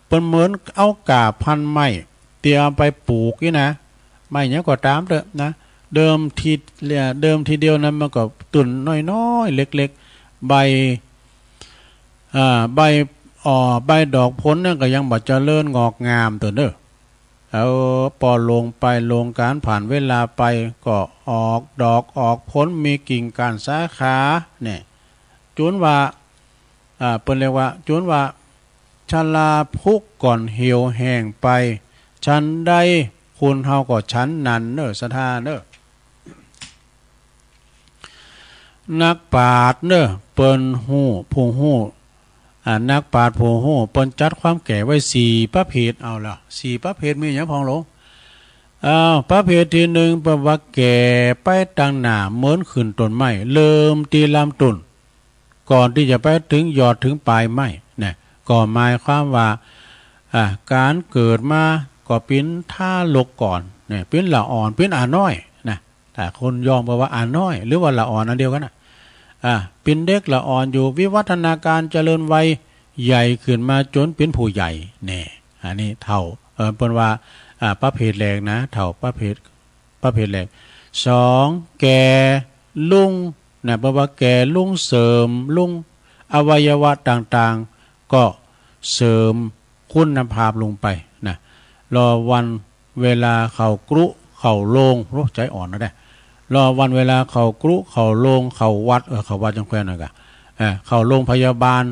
เปิ้นเหมือนเอาก้าพันธุ์ไม้ตี้เอาไปปลูกนี่นะ ไม้หยังก็ต๋ามเต๊อะนะ เดิมที เดิมทีเดียวนั้นมันก็ต้นน้อยๆ เล็กๆ ใบ อ่า ใบ อ่อ ใบดอกผลนั่นก็ยังบ่เจริญงอกงามเต๊อะเนาะ เอา ปอลงไปลงก๋าน ผ่านเวลาไปก็ออกดอกออกผล มีกิ่งก้านสาขาเนี่ย จ๋นว่า อ่า เปิ้นเรียกว่า จ๋นว่า ชราพุก่อนเหี่ยวแห้งไป ฉันใดคนเฮาก็ฉันนั้นเนาะ ศรัทธาเนาะ นักปราชญ์เนาะ เปิ้นฮู้ ผู้ฮู้ อ่า นักปราชญ์ผู้ฮู้ เปิ้นจัดความแก่ไว้สี่ประเภท เอาละ สี่ประเภทมีหยังพ่องหลวง อ้าว ประเภทตี้นึ่ง เปิ้นว่าแก่ไปตางหน้าเหมือนขึ้นต้นไม้ เริ่มตี้ลำต้น ก่อนตี้จะไปเถิงยอดเถิงปลายไม้นะ ก็หมายความว่า อ่า ก๋านเกิดมาก็เป๋นทารกก่อนนะ เป๋นหละอ่อน เป๋นอาน้อยนะ ถ้าคนยองเปิ้นว่าอาน้อย หรือว่าหละอ่อนอันเดียวกั๋นนะ อ่า เป๋นเด็กหละอ่อนอยู่ วิวัฒนาการเจริญวัย ใหญ่ขึ้นมาจ๋นเป๋นผู้ใหญ่แน่ อันนี้เฒ่า เอ่อ เปิ้นว่า อ่า ประเภทแรกนะ เฒ่าประเภท ประเภทแรก สอง แก่ลุงนะ เปิ้นว่าแก่ลุง เสริมลุง อวัยวะต่างๆ ก็เสริมคุณภาพลงไปนะ รอวันเวลาเข้ากรุเข้าโรง โอ้ ใจ๋อ่อนนะเด้ รอวันเวลาเข้ากรุเข้าโรง เข้าวัด เออ เข้าวัดยังแควนหน่อยกะ เออ เข้าโรงพยาบาล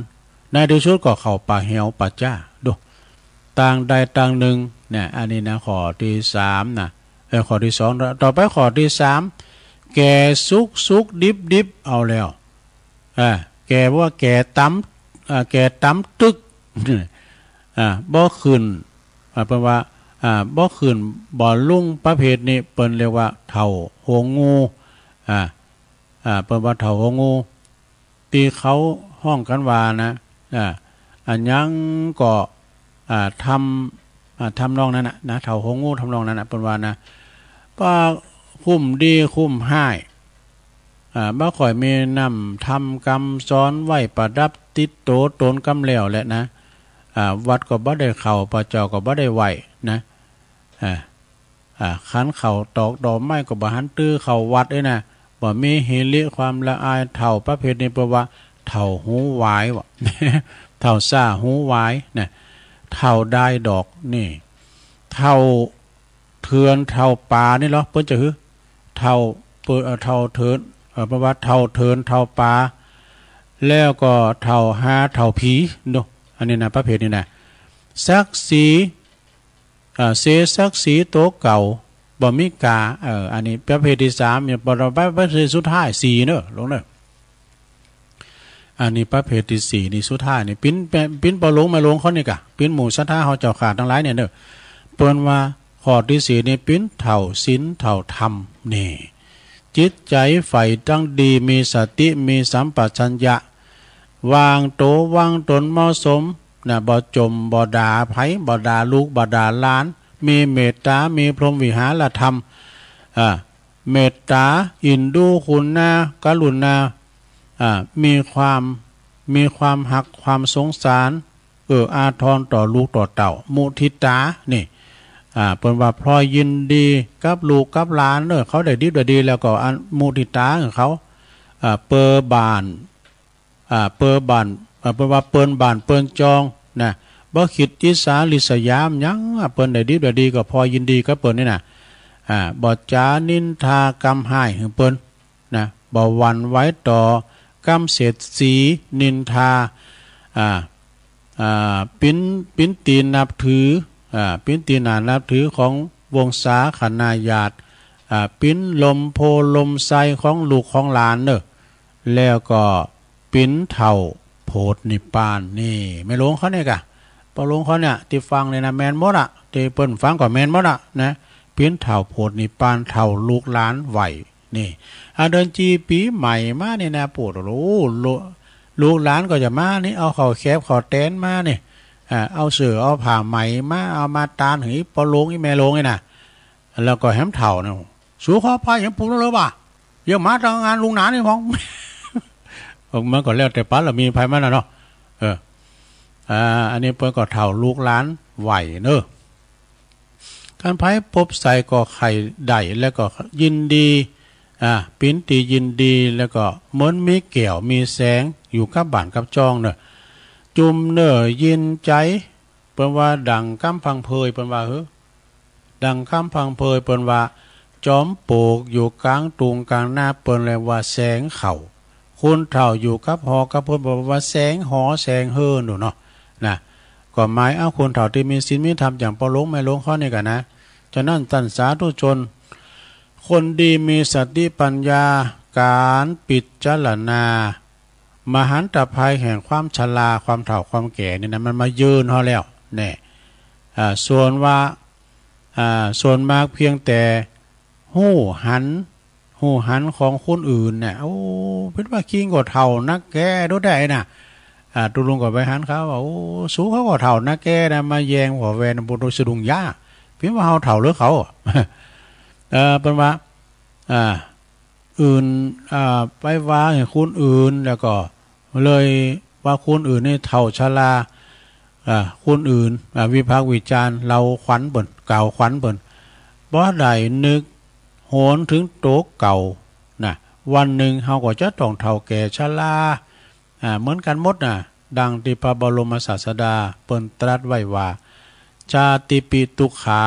ในตี้สุดก็เข้าป่าเหวป่าจ๊า ดู ตางใดตางนึ่งเนี่ย อันนี้นะ ข้อตี้สามนะ เออ ข้อตี้สอง ต่อไปข้อตี้สาม แก่สุกสุกดิบดิบ เอาแล้ว อ่า แก่ ว่าแก่ต๋ำ อ่า แก่ต๋ำตึก อ่า บ่ขึ้น อ่า เปิ้นว่า อ่า บ่ขึ้นบ่ลุ่ง ประเภทนี้เปิ้นเรียกว่าเฒ่าหัวงู อ่า อ่า เปิ้นว่าเฒ่าหัวงู ตี้เขาฮ้องกั๋นว่านะ อ่า อะหยังก็ อ่า ทำ อ่า ทำนองนั้นน่ะนะ เฒ่าหัวงูทำนองนั้นน่ะ เปิ้นว่านะ ปาคุ้มดีคุ้มฮ้าย อ่า บ่ค่อยมีน้ำทำกำสอนไว้ประดับ ติดตั๋วต๋นกำแล้วแหละนะ อ่า วัดก็บ่ได้เข้า พระเจ้าก็บ่ได้ไหว้นะ อ่า อ่า ขันเข้าตอกดอกไม้ก็บ่หันตื้อเข้าวัดเอ้ยนะ บ่มีหิริความละอาย เฒ่าประเภทนี้เปิ้นว่าเฒ่าหูหวายว่ะ เฒ่าซ่าหูหวายนะ เฒ่าดายดอกนี่ เฒ่าเถื่อนเฒ่าป๋านี่เหรอ เปิ้นจะหือ เฒ่า เปิ้น เอ่อ เฒ่าเถื่อน เอ่อ เปิ้นว่าเฒ่าเถื่อนเฒ่าป๋า แล้วก็เฒ่าฮาเฒ่าผีเนาะ อันนี้นะ ประเภทนี้นะ ศักดิ์ศรี อ่า เสียศักดิ์ศรีตั๋วเก่า บ่มีก๋า เออ อันนี้ประเภทตี้สาม เนี่ย ประเภทสุดท้าย สี่ เนาะ หลวงเนาะ อันนี้ประเภทตี้สี่ นี่สุดท้ายนี่ ปิ้น ปิ้นป้อหลวงแม่หลวงเขานี่ก่ะ ปิ้นหมู่ศรัทธาเฮาเจ้าข้าตังหลายเนี่ยเนาะ เปิ้นว่าข้อตี้สี่ นี่ปิ้นเฒ่าศีลเฒ่าธรรมนี่ จิตใจ๋ใฝ่ตั้งดี มีสติ มีสัมปชัญญะ วางตั๋ววางต๋นเหมาะสมนะ บ่จ่มบ่ด่าใผ บ่ด่าลูกบ่ด่าหลาน มีเมตต๋า มีพรหมวิหารธรรม อ่า เมตต๋า เอ็นดู กรุณา กรุณา อ่า มีความ มีความฮัก ความสงสาร เอื้ออาทรต่อลูกต่อเต้า มุทิตา นี่ อ่า เปิ้นว่าพลอยยินดีกับลูกกับหลานเนาะ เขาได้ดิบได้ดีแล้วก็อันมุทิตาของเขา อ่า เปอบ้าน อ่า เปอบ้าน อ่า เปิ้นว่าเปิ้นบ้านเปิ้นจองนะ บ่คิดอิจฉาริษยาหยัง อ่า เปิ้นได้ดิบได้ดีก็พลอยยินดีกับเปิ้นนี่นะ อ่า บ่จ๋านินทากำฮ้ายหื้อเปิ้นนะ บ่หวั่นไหวต่อกำเสียดสีนินทา อ่า อ่า ปิ้น ปิ้นตี๋นับถือ อ่า ปิ้นตี๋หน้านับถือของวงศาคณาญาติ อ่า ปิ้นลมโพธิ์ลมไทรของลูกของหลานเนาะ แล้วก็ปิ้นเฒ่าโผดนิพพาน นี่ แม่หลวงเขาเนี่ยก่ะ ป้อหลวงเขาเนี่ย ตี้ฟังเนี่ยนะ แม่นหมดอะ ตี้เปิ้นฟังก็แม่นหมดอะนะ ปิ้นเฒ่าโผดนิพพาน เฒ่าลูกหลานไหว้ นี่ อ่า เดือนจีปี๋ใหม่มานี่นะ โผด โอ้โห ลูก ลูกหลานก็จะมานี่ เอาข้าวแคบข้าวแตนมานี่ อ่า เอาเสื้อเอาผ้าใหม่มา เอามาตานหื้อป้อหลวงอี่แม่หลวงนี่นะ แล้วก็แหมเฒ่าเนี่ย สูขอไปยังปลูกแล้วหรือบ่า ยังมาตางงานลุงหนานนี่พอง มันก็แล้วแต่ปะละมีไผมันน่ะเนาะ เออ อ่า อันนี้เปิ้นก็เฒ่าลูกหลานไหว้เนาะ คันไผปบใส่ก็ใค่ได้ แล้วก็ยินดี อ่า ปิ้นตี๋ยินดี แล้วก็เหมือนมีแก้วมีแสงอยู่กับบ้านกับจองเนาะ จุ่มเน่อยินใจ๋ เปิ้นว่าดั่งกำพังเพย เปิ้นว่า เฮ้อ ดั่งกำพังเพย เปิ้นว่า จอมปลวกอยู่ก๋างตุงก๋างนา เปิ้นเรียกว่าแสงเข้า คนเฒ่าอยู่กับฮอกับเพิง เปิ้นว่าแสงฮอแสงเฮอ หนูเนาะ นะ ก็หมายเอาคนเฒ่าตี้มีศีลมีธรรมอย่างป้อหลวงแม่หลวงเขานี่ก่ะนะ ฉะนั้นต้านสาธุชน คนดีมีสติปัญญา ก๋านพิจารณา มหันตภัยแห่งความชรา ความเฒ่าความแก่นี่นะ มันมาเยือนเฮาแล้ว แน่ อ่า ส่วนว่า อ่า ส่วนมากเพียงแต่ฮู้หัน ฮู้หันของคนอื่นเนี่ย โอ้ เปิ้นว่าคิงก็เฒ่านักแก่ดูได้น่ะ อ่า ตุ๊ลุงก็ไปหันเขาว่า โอ้ สูเขาก็เฒ่านักแก่นะ มาแยงหัวแวนบุตรสะดุ้งย้า เปิ้นว่าเฮาเฒ่าหรือเขา เออ เปิ้นว่า อ่า อื่น อ่า ไปว่าหื้อคนอื่น แล้วก็เลยว่าคนอื่นนี่เฒ่าชรา อ่า คนอื่น อ่า วิพากษ์วิจารณ์ เฮาขวัญเปิ้น กล่าวขวัญเปิ้น บ่ได้นึกหวนเถิงตั๋วเก่านะ วันนึ่งเฮาก็จะต้องเฒ่าแก่ชรา อ่า เหมือนกั๋นหมดนะ ดังตี้พระบรมศาสดาเปิ้นตรัสไว้ว่า ชาติปิทุกขา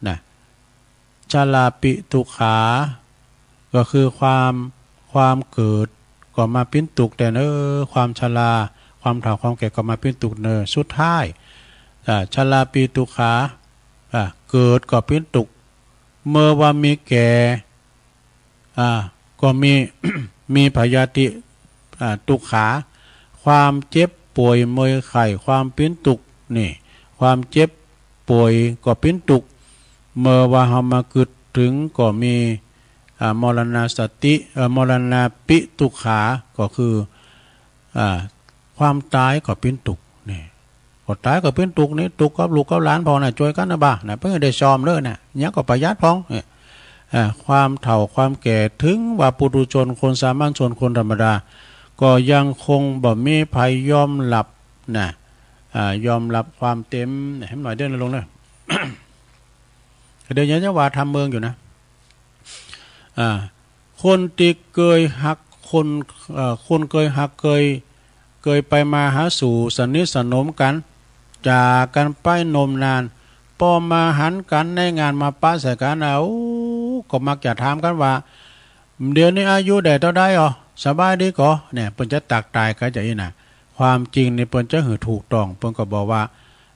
นะ ชราปิทุกขา ก็คือความ ความเกิดก็มาปิ้นตุ๊กข์แต๊เน่อ ความชรา ความเฒ่าความแก่ก็มาปิ้นตุ๊กข์เน่อ สุดท้าย อ่า ชราปิทุกขา อ่า เกิดก็ปิ้นตุ๊กข์ เมื่อว่ามีแก่ อ่า ก็มี มีพยาธิ อ่า ทุกขา ความเจ็บป่วยเมื่อยไข้ ความปิ้นตุ๊กข์ นี่ ความเจ็บป่วยก็ปิ้นตุ๊กข์ เมื่อว่าเฮามากึ๊ดเถิงก็มี อ่า มรณาสติ เอ่อ มรณาปิทุกขา ก็คือ อ่า ความต๋ายก็ปิ้นตุ๊กข์ นี่ ก็ต๋ายก็ปิ้นตุ๊กข์นี่ ตุ๊กข์กับลูกกับหลานพ่องนะ จ้วยกั๋นนะบ่านะ เปิ้นได้ซ่อมเลยนะ หยังก็ประหยัดพ่อง เนี่ย อ่า ความเฒ่าความแก่ เถิงว่าปุถุชน คนสามัญชน คนธรรมดา ก็ยังคงบ่มีใผยอมฮับนะ อ่า ยอมฮับความเต็ม แหม หน่อยเดียวนะลุงนะ เดี๋ยวยังจะว่าธรรมเมืองอยู่นะ อ่า คนตี้เกยฮัก คน เอ่อ คนเกยฮัก เกย เกยไปมาหาสู่ สนิทสนมกั๋น จ๋ากั๋นไปนมนาน ปอมาหันกั๋นในงาน มาปะใส่กั๋น โอ้ ก็มักจะถามกั๋นว่า เดี๋ยวนี้อายุได้เต้าใดอ๋อ สบายดีก่อ เนี่ย เปิ้นจะตั๊กตายกั๋นจะอี้นะ ความจริงนี่เปิ้นจะหื้อถูกต้อง เปิ้นก็บอกว่า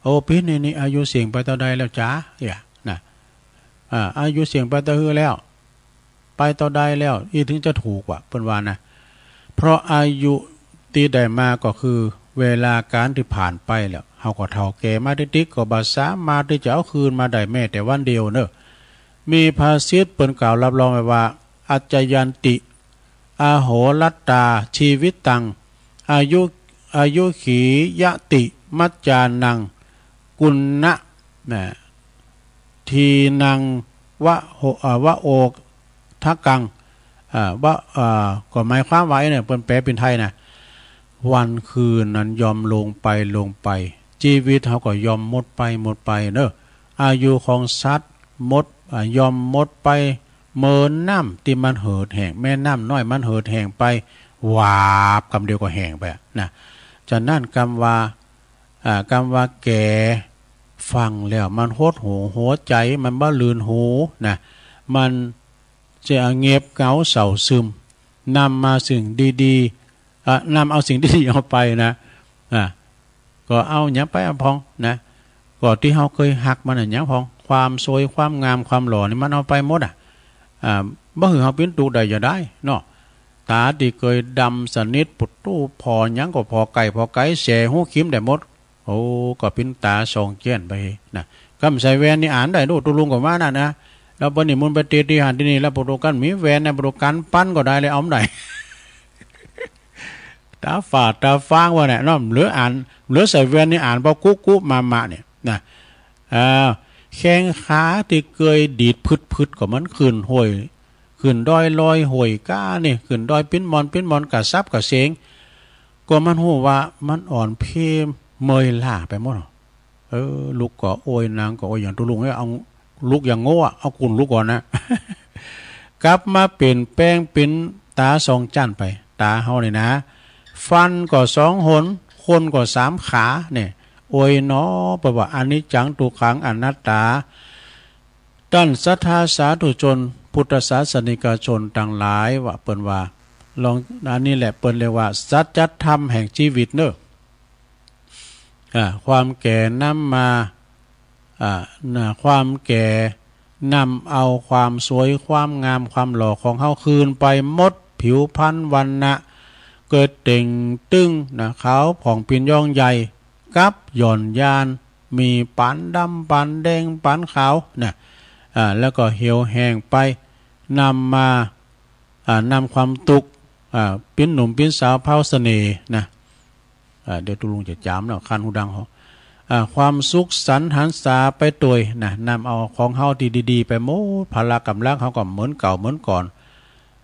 โอ้ ปี้นี้นี่อายุเสี้ยงไปเต้าใดแล้วจ๊ะ เนี่ยนะ อ่า อายุเสี้ยงไปเต้าหื้อแล้ว ไปเต้าใดแล้ว อี้ถึงจะถูกว่ะ เปิ้นว่านะ เพราะอายุตี้ได้มาก็คือเวลาก๋านตี้ผ่านไปแล้ว เฮาก็เฒ่าแก่มาติ๊กๆ ก็บ่สามารถตี้จะเอาคืนมาได้แม้แต่วันเดียวเนาะ มีภาษิตเปิ้นกล่าวรับรองไว้ว่า อัจจยันติ อโหรัตตา ชีวิตัง อายุ อายุขียติ มัจจานัง กุณณะ นะ ทีนัง วะโห อ่า วะโอทกัง อ่า วะ อ่า ก็หมายความว่าไอ้เนี่ย เปิ้นแปลเป๋นไทยนะ วันคืนนั้นย่อมล่วงไป ล่วงไป จีวิตเฮาก็ย่อมหมดไป หมดไปเนาะ อายุของสัตว์หมด อ่า ย่อมหมดไป เหมือนน้ำตี้มันเหือดแห้ง แม่น้ำน้อยมันเหือดแห้งไป วาบ กำเดียวก็แห้งไปอะนะ ฉะนั้นกำว่า อ่า กำว่าแก่ ฟังแล้วมันหดหู่หัวใจ๋ มันบ่ลื่นหูนะ มันจะเงียบเหงาเศร้าซึม นำมาสิ่งดีๆ อ่ะ นำเอาสิ่งดีๆ ออกไปนะ อ่ะ ก็เอาหยังไปอะพ่องนะ ก็ตี้เฮาเกยฮักมันอะหยังพ่อง ความสวย ความงาม ความหล่อนี่มันเอาไปหมดอะ อ่า บ่หื้อเฮาเป๋นตุ๊กข์ได้จะใดเนาะ ต๋าตี้เกยดำสนิท ปุดตู้ ผ่อหยังก็ผ่อใก้ ผ่อไก๋ แสหูคิมได้หมด โอ้ ก็เป๋นต๋าส่องแจ้งไปนะ กำใส่แว่นนี่อ่านได้ ดู ตุ๊ลุงก็ว่านั่นนะ แล้วบ่นิมนต์ไปเตตี้หั้นตี้นี่ แล้วปุดตู้ คันมีแว่นนะ ปุดตู้ กั๋นปันก็ได้เลย เอาบ่ได้ ต๋าฝาดต๋าฟางว่าเนี่ยเนาะ เหลืออ่าน เหลือใส่แว่นนี่อ่านเป๋ากุ๊กุ๊มะมะเนี่ยนะ อ่า แข้งขาตี้เกยดีดพึดๆ ก็มันขึ้นห้วย ขึ้นดอยลอยห้วยก้านี่ ขึ้นดอยปิ๊นมอนปิ๊นมอนกระสับกระเสง ก็มันฮู้ว่ามันอ่อนเพลียเมื่อยล้าไปหมด เออ ลุกก็โอย นั่งก็โอย อย่างตุ๊ลุงเนี่ย เอาลุกอย่างโง่อะ เอากุ่นลุกก่อนนะ กลับมาเป๋นแป๋งเป๋นต๋าสองจั้นไป ต๋าเฮานี่นะ ฟันก็สองหน คนก็สามขาเนี่ย โอยหนอ เปิ้นว่าอนิจจัง ทุกขัง อนัตตา ต้านศรัทธาสาธุชน พุทธศาสนิกชนตังหลายว่า เปิ้นว่า ลอง อันนี้แหละเปิ้นเรียกว่าสัจธรรมแห่งจีวิตเนาะ อ่า ความแก่นำมา อ่า นะ ความแก่นำเอาความสวย ความงาม ความหล่อของเฮาคืนไปหมด ผิวพรรณวรรณะ เกิดเต่งตึงนะ ขาวผ่องปิ๊งย่องใหญ่ กับหย่อนยาน มีปานดำ ปานแดง ปานขาวนะ อ่า แล้วก็เหี่ยวแห้งไป นำมา อ่า นำความตุ๊กข์ อ่า ปิ๊นหนุ่มปิ๊นสาวเผาเสน่ห์นะ อ่า เดี๋ยวตุ๊ลุงจะจ๋ามเนาะ คันหูดังเฮา อ่า ความสุขสันต์หันษาไปตวยนะ นำเอาของเฮาตี้ดีๆ ไปหมด พละกำลังเฮาก็เหมือนเก่าเหมือนก่อน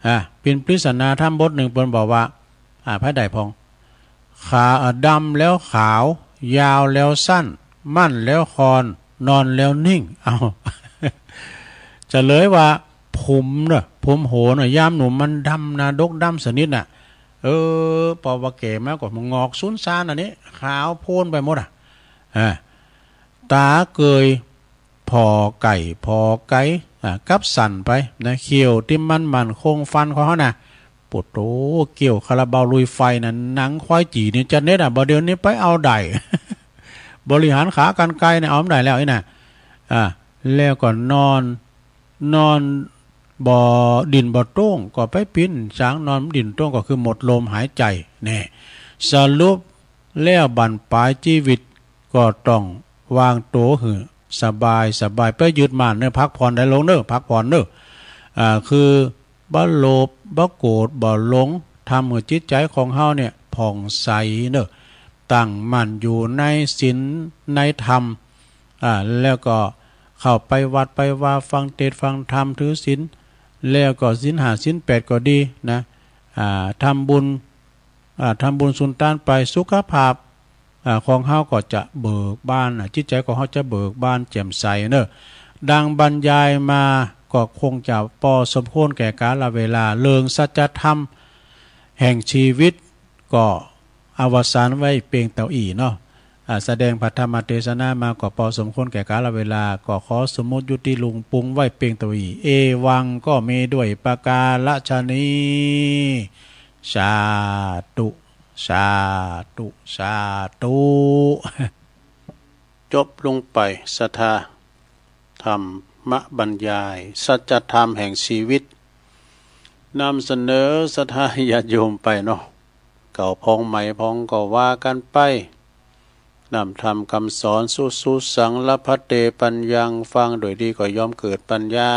อ่า เป๋นปริศนาธรรมบทนึ่ง เปิ้นบอกว่า อ่า ไผใดพ่อง ขา เอ่อ ดำแล้วขาว ยาวแล้วสั้น มั่นแล้วคลอน นอนแล้วนิ่ง เอ้า จะเลยว่าผมเนาะ ผมโหนเนาะ ยามหนุ่มมันดำนะ ดกดำสนิทน่ะ เออ ปอว่าแก่มาก็มันหงอกสูญซานอันนี้ ขาวโพลนไปหมดอะ อ่า ต๋าเกย ผ่อใก้ ผ่อไก๋ อ่า กับสั้นไปนะ เขี้ยวตี้มันมั่นคงฟันของเฮานะ โผโธ เขี้ยวคาราบาวลุยไฟนะ หนังควายจี๋นี่จะเน็ดอะ บ่าเดี่ยวนี้ไปเอาได้ บริหารขากรรไกรเนี่ยเอาบ่ได้แล้วอี้นะ อ่า แล้วก็นอน นอนบ่ดิ้นบ่โต้ง ก็ไปปิ๊นสางนอนบ่ดิ้นโต้ง ก็คือหมดลมหายใจ๋ แน่ สรุปแล้วบั้นปลายจีวิต ก็ต้องวางตั๋วหื้อสบายสบาย ไปยึดมั่นเนาะ พักผ่อนได้ลงเนาะ พักผ่อนเนาะ อ่า คือบ่โลภ บ่โกรธ บ่หลง ทำหื้อจิตใจ๋ของเฮาเนี่ยผ่องใสเนาะ ตั้งมั่นอยู่ในศีลในธรรม อ่า แล้วก็เข้าไปวัดไปวา ฟังเตสน์ฟังธรรม ถือศีล แล้วก็ศีลห้าศีลแปดก็ดีนะ อ่า ทำบุญ อ่า ทำบุญสุนตานไป สุขภาพ อ่า ของเฮาก็จะเบิกบาน อ่า จิตใจ๋ของเฮาจะเบิกบานแจ่มใสเนาะ ดังบรรยายมาก็คงจะปอสมควรแก่กาลเวลา เรื่องสัจธรรมแห่งชีวิตก็อวสานไว้เพียงเต้าอี้เนาะ อ่า แสดงพระธรรมเทศนามาก็ปอสมควรแก่กาลเวลา ก็ขอสมมุติยุติลงปงไว้เพียงเต้าอี้ เอวังก็มีด้วยประการฉะนี้ สาธุ สาธุ สาธุ จบลงไป สัทธาธรรมบรรยาย สัจธรรมแห่งชีวิต นำเสนอสัทธาญาติโยมไปเนาะ เก่าพองใหม่พองก็ว่ากั๋นไป นำธรรมกำสอนสุสุสัง ลภะเต ปัญญัง ฟังโดยดีก็ย่อมเกิดปัญญา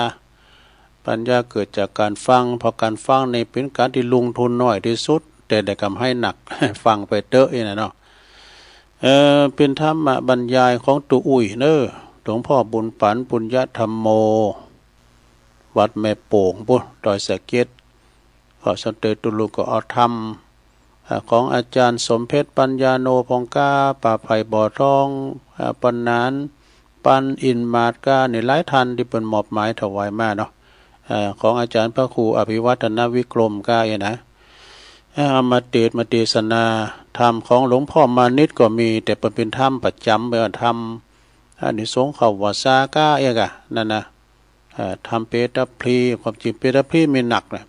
ปัญญาเกิดจากก๋านฟัง เพราะก๋านฟังนี่เป๋นก๋านตี้ลงทุนน้อยตี้สุด แต่ได้ก๋ำไรหนัก ฟังไปเต๊อะอี้นะเนาะ เอ่อ เป๋นธรรมบรรยายของตุ๊อุ้ยเนาะ หลวงพ่อบุญปั๋น ปุญญธัมโม วัดแม่โป่งปู๊น ดอยสะเก็ด ก็สันเตยตุลุงก็เอาธรรม อ่า ของอาจ๋ารย์สมเพชร ปัญญาโน พองก้า ป่าไผ่บ่อทอง อ่า ปันหนาน ปันอินหมาดก้า นี่หลายท่านตี้เปิ้นมอบหมายถวายมาเนาะ อ่า ของอาจ๋ารย์พระครูอภิวัฒนวิกรมก้าอี้นะ อ่า เอามาเตสน์มาเตสนา ธรรมของหลวงพ่อมานิตก็มี แต่เปิ้นเป๋นธรรมประจ๋ำ เป๋นธรรม อานิสงส์เข้าพรรษาก้าอี้ก่ะ นั่นนะ อ่า ธรรมเปตพลี ความจริงเปตพลีมีหนักนะ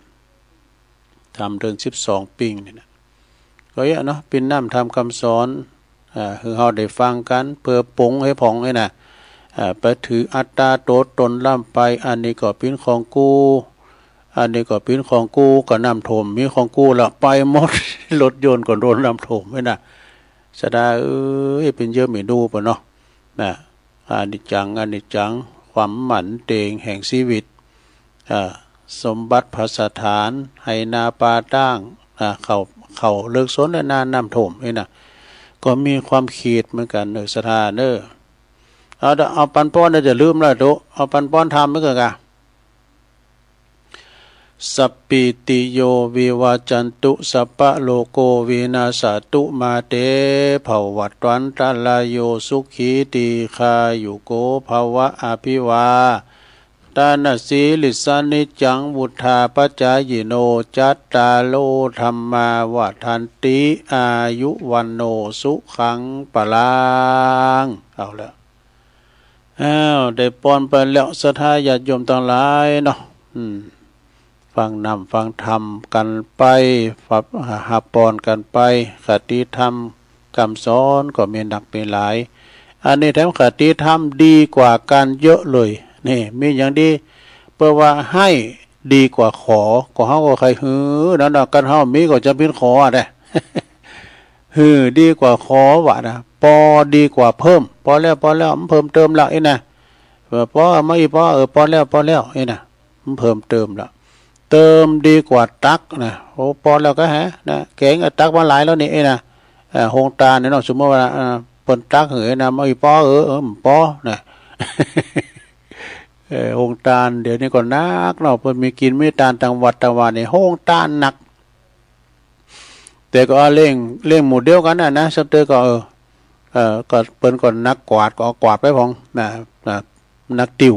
ธรรมเดือนสิบสองปิงนี่นะ ก็เยอะเนาะ เป๋นน้ำธรรมกำสอน อ่า หื้อเฮาได้ฟังกั๋น เปื้อปงให้ผ่องนี่นะ อ่า ไปถืออัตตาตั๋วต๋นล้ำไป อันนี้ก็เป๋นของกู อันนี้ก็เป๋นของกู ก็น้ำท่วมมีของกูละ ไปหมด รถยนต์ก็โดนน้ำท่วมนี่นะ สะดาเอ้ย เป๋นเยื่อเมนูไปเนาะ นะ อนิจจัง อนิจจัง ความหมั่นเตงแห่งชีวิต อ่า สมบัติพัสถาน ไฮ่นาป่าตาง อ่า เข้า เข้าเลิกสนและนาน้ำท่วมนี่นะ ก็มีความขีดเหมือนกั๋นเนาะ ศรัทธาเนาะ เอาเถอะ เอาปันป้อนนะ จะลืมแล้วตุ๊ เอาปันป้อนธรรมไว้ก่อนก่ะ สัปปีติโยวิวัจจันตุ สัพพะโรโควินาสสะตุ มาเตภวัตวันตะราโย สุขีทีฆายุโกภะวะ อภิวาทะนะสีลิสสะ นิจจังวุฑฒาปะจายิโน จัตตาโรธัมมาวัฑฒันติ อายุวัณโณสุขังพะลัง เอาละ อ้าว ได้ป้อนไปแล้ว ศรัทธาญาติโยมตังหลายเนาะ อืม ฟังน้ำฟังธรรมกั๋นไป ฟัง หับป้อนกั๋นไป คติธรรมกำสอนก็มีหนักมีหลาย อันนี้แถมคติธรรมดีกว่ากั๋นเยอะเลย นี่ มีอย่างดี เปิ้นว่าหื้อดีกว่าขอ ก็เฮาก็ใค่หื้อนั่นน่ะ กั๋นเฮามีก็จำเป๋นขออะเน่ย หื้อดีกว่าขอวะนะ ปอดีกว่าเพิ่ม ปอแล้ว ปอแล้ว มันเพิ่มเติมละอี้นะ เออ ปอ เอามาอี้ปอ เออ ปอแล้ว ปอแล้ว อี้นะ มันเพิ่มเติมละ เติมดีกว่าตักนะ โอ้ ปอแล้วก็แหะนะ แก๋งเอาตักมาหลายแล้วนี่ อี้นะ เอ่อ โฮงตานเนี่ยเนาะ สมมุติว่า เอ่อ เปิ้นตักหื้อนะ มาอี้ปอ เออ เออ ปอนะ เอ่อ โฮงตานเดี๋ยวนี้ก็หนักเนาะ เปิ้นมีกิ๋นมีตานตางวัดตางวานี่ โฮงตานหนัก แต่ก็เอาเล่ง เล่งหมู่เดียวกั๋นน่ะนะ สักเตื้อก็ เออ เอ่อ ก็เปิ้นก็หนักกวาด ก็เอากวาดไปพ่องนะ นะ หนักติ้ว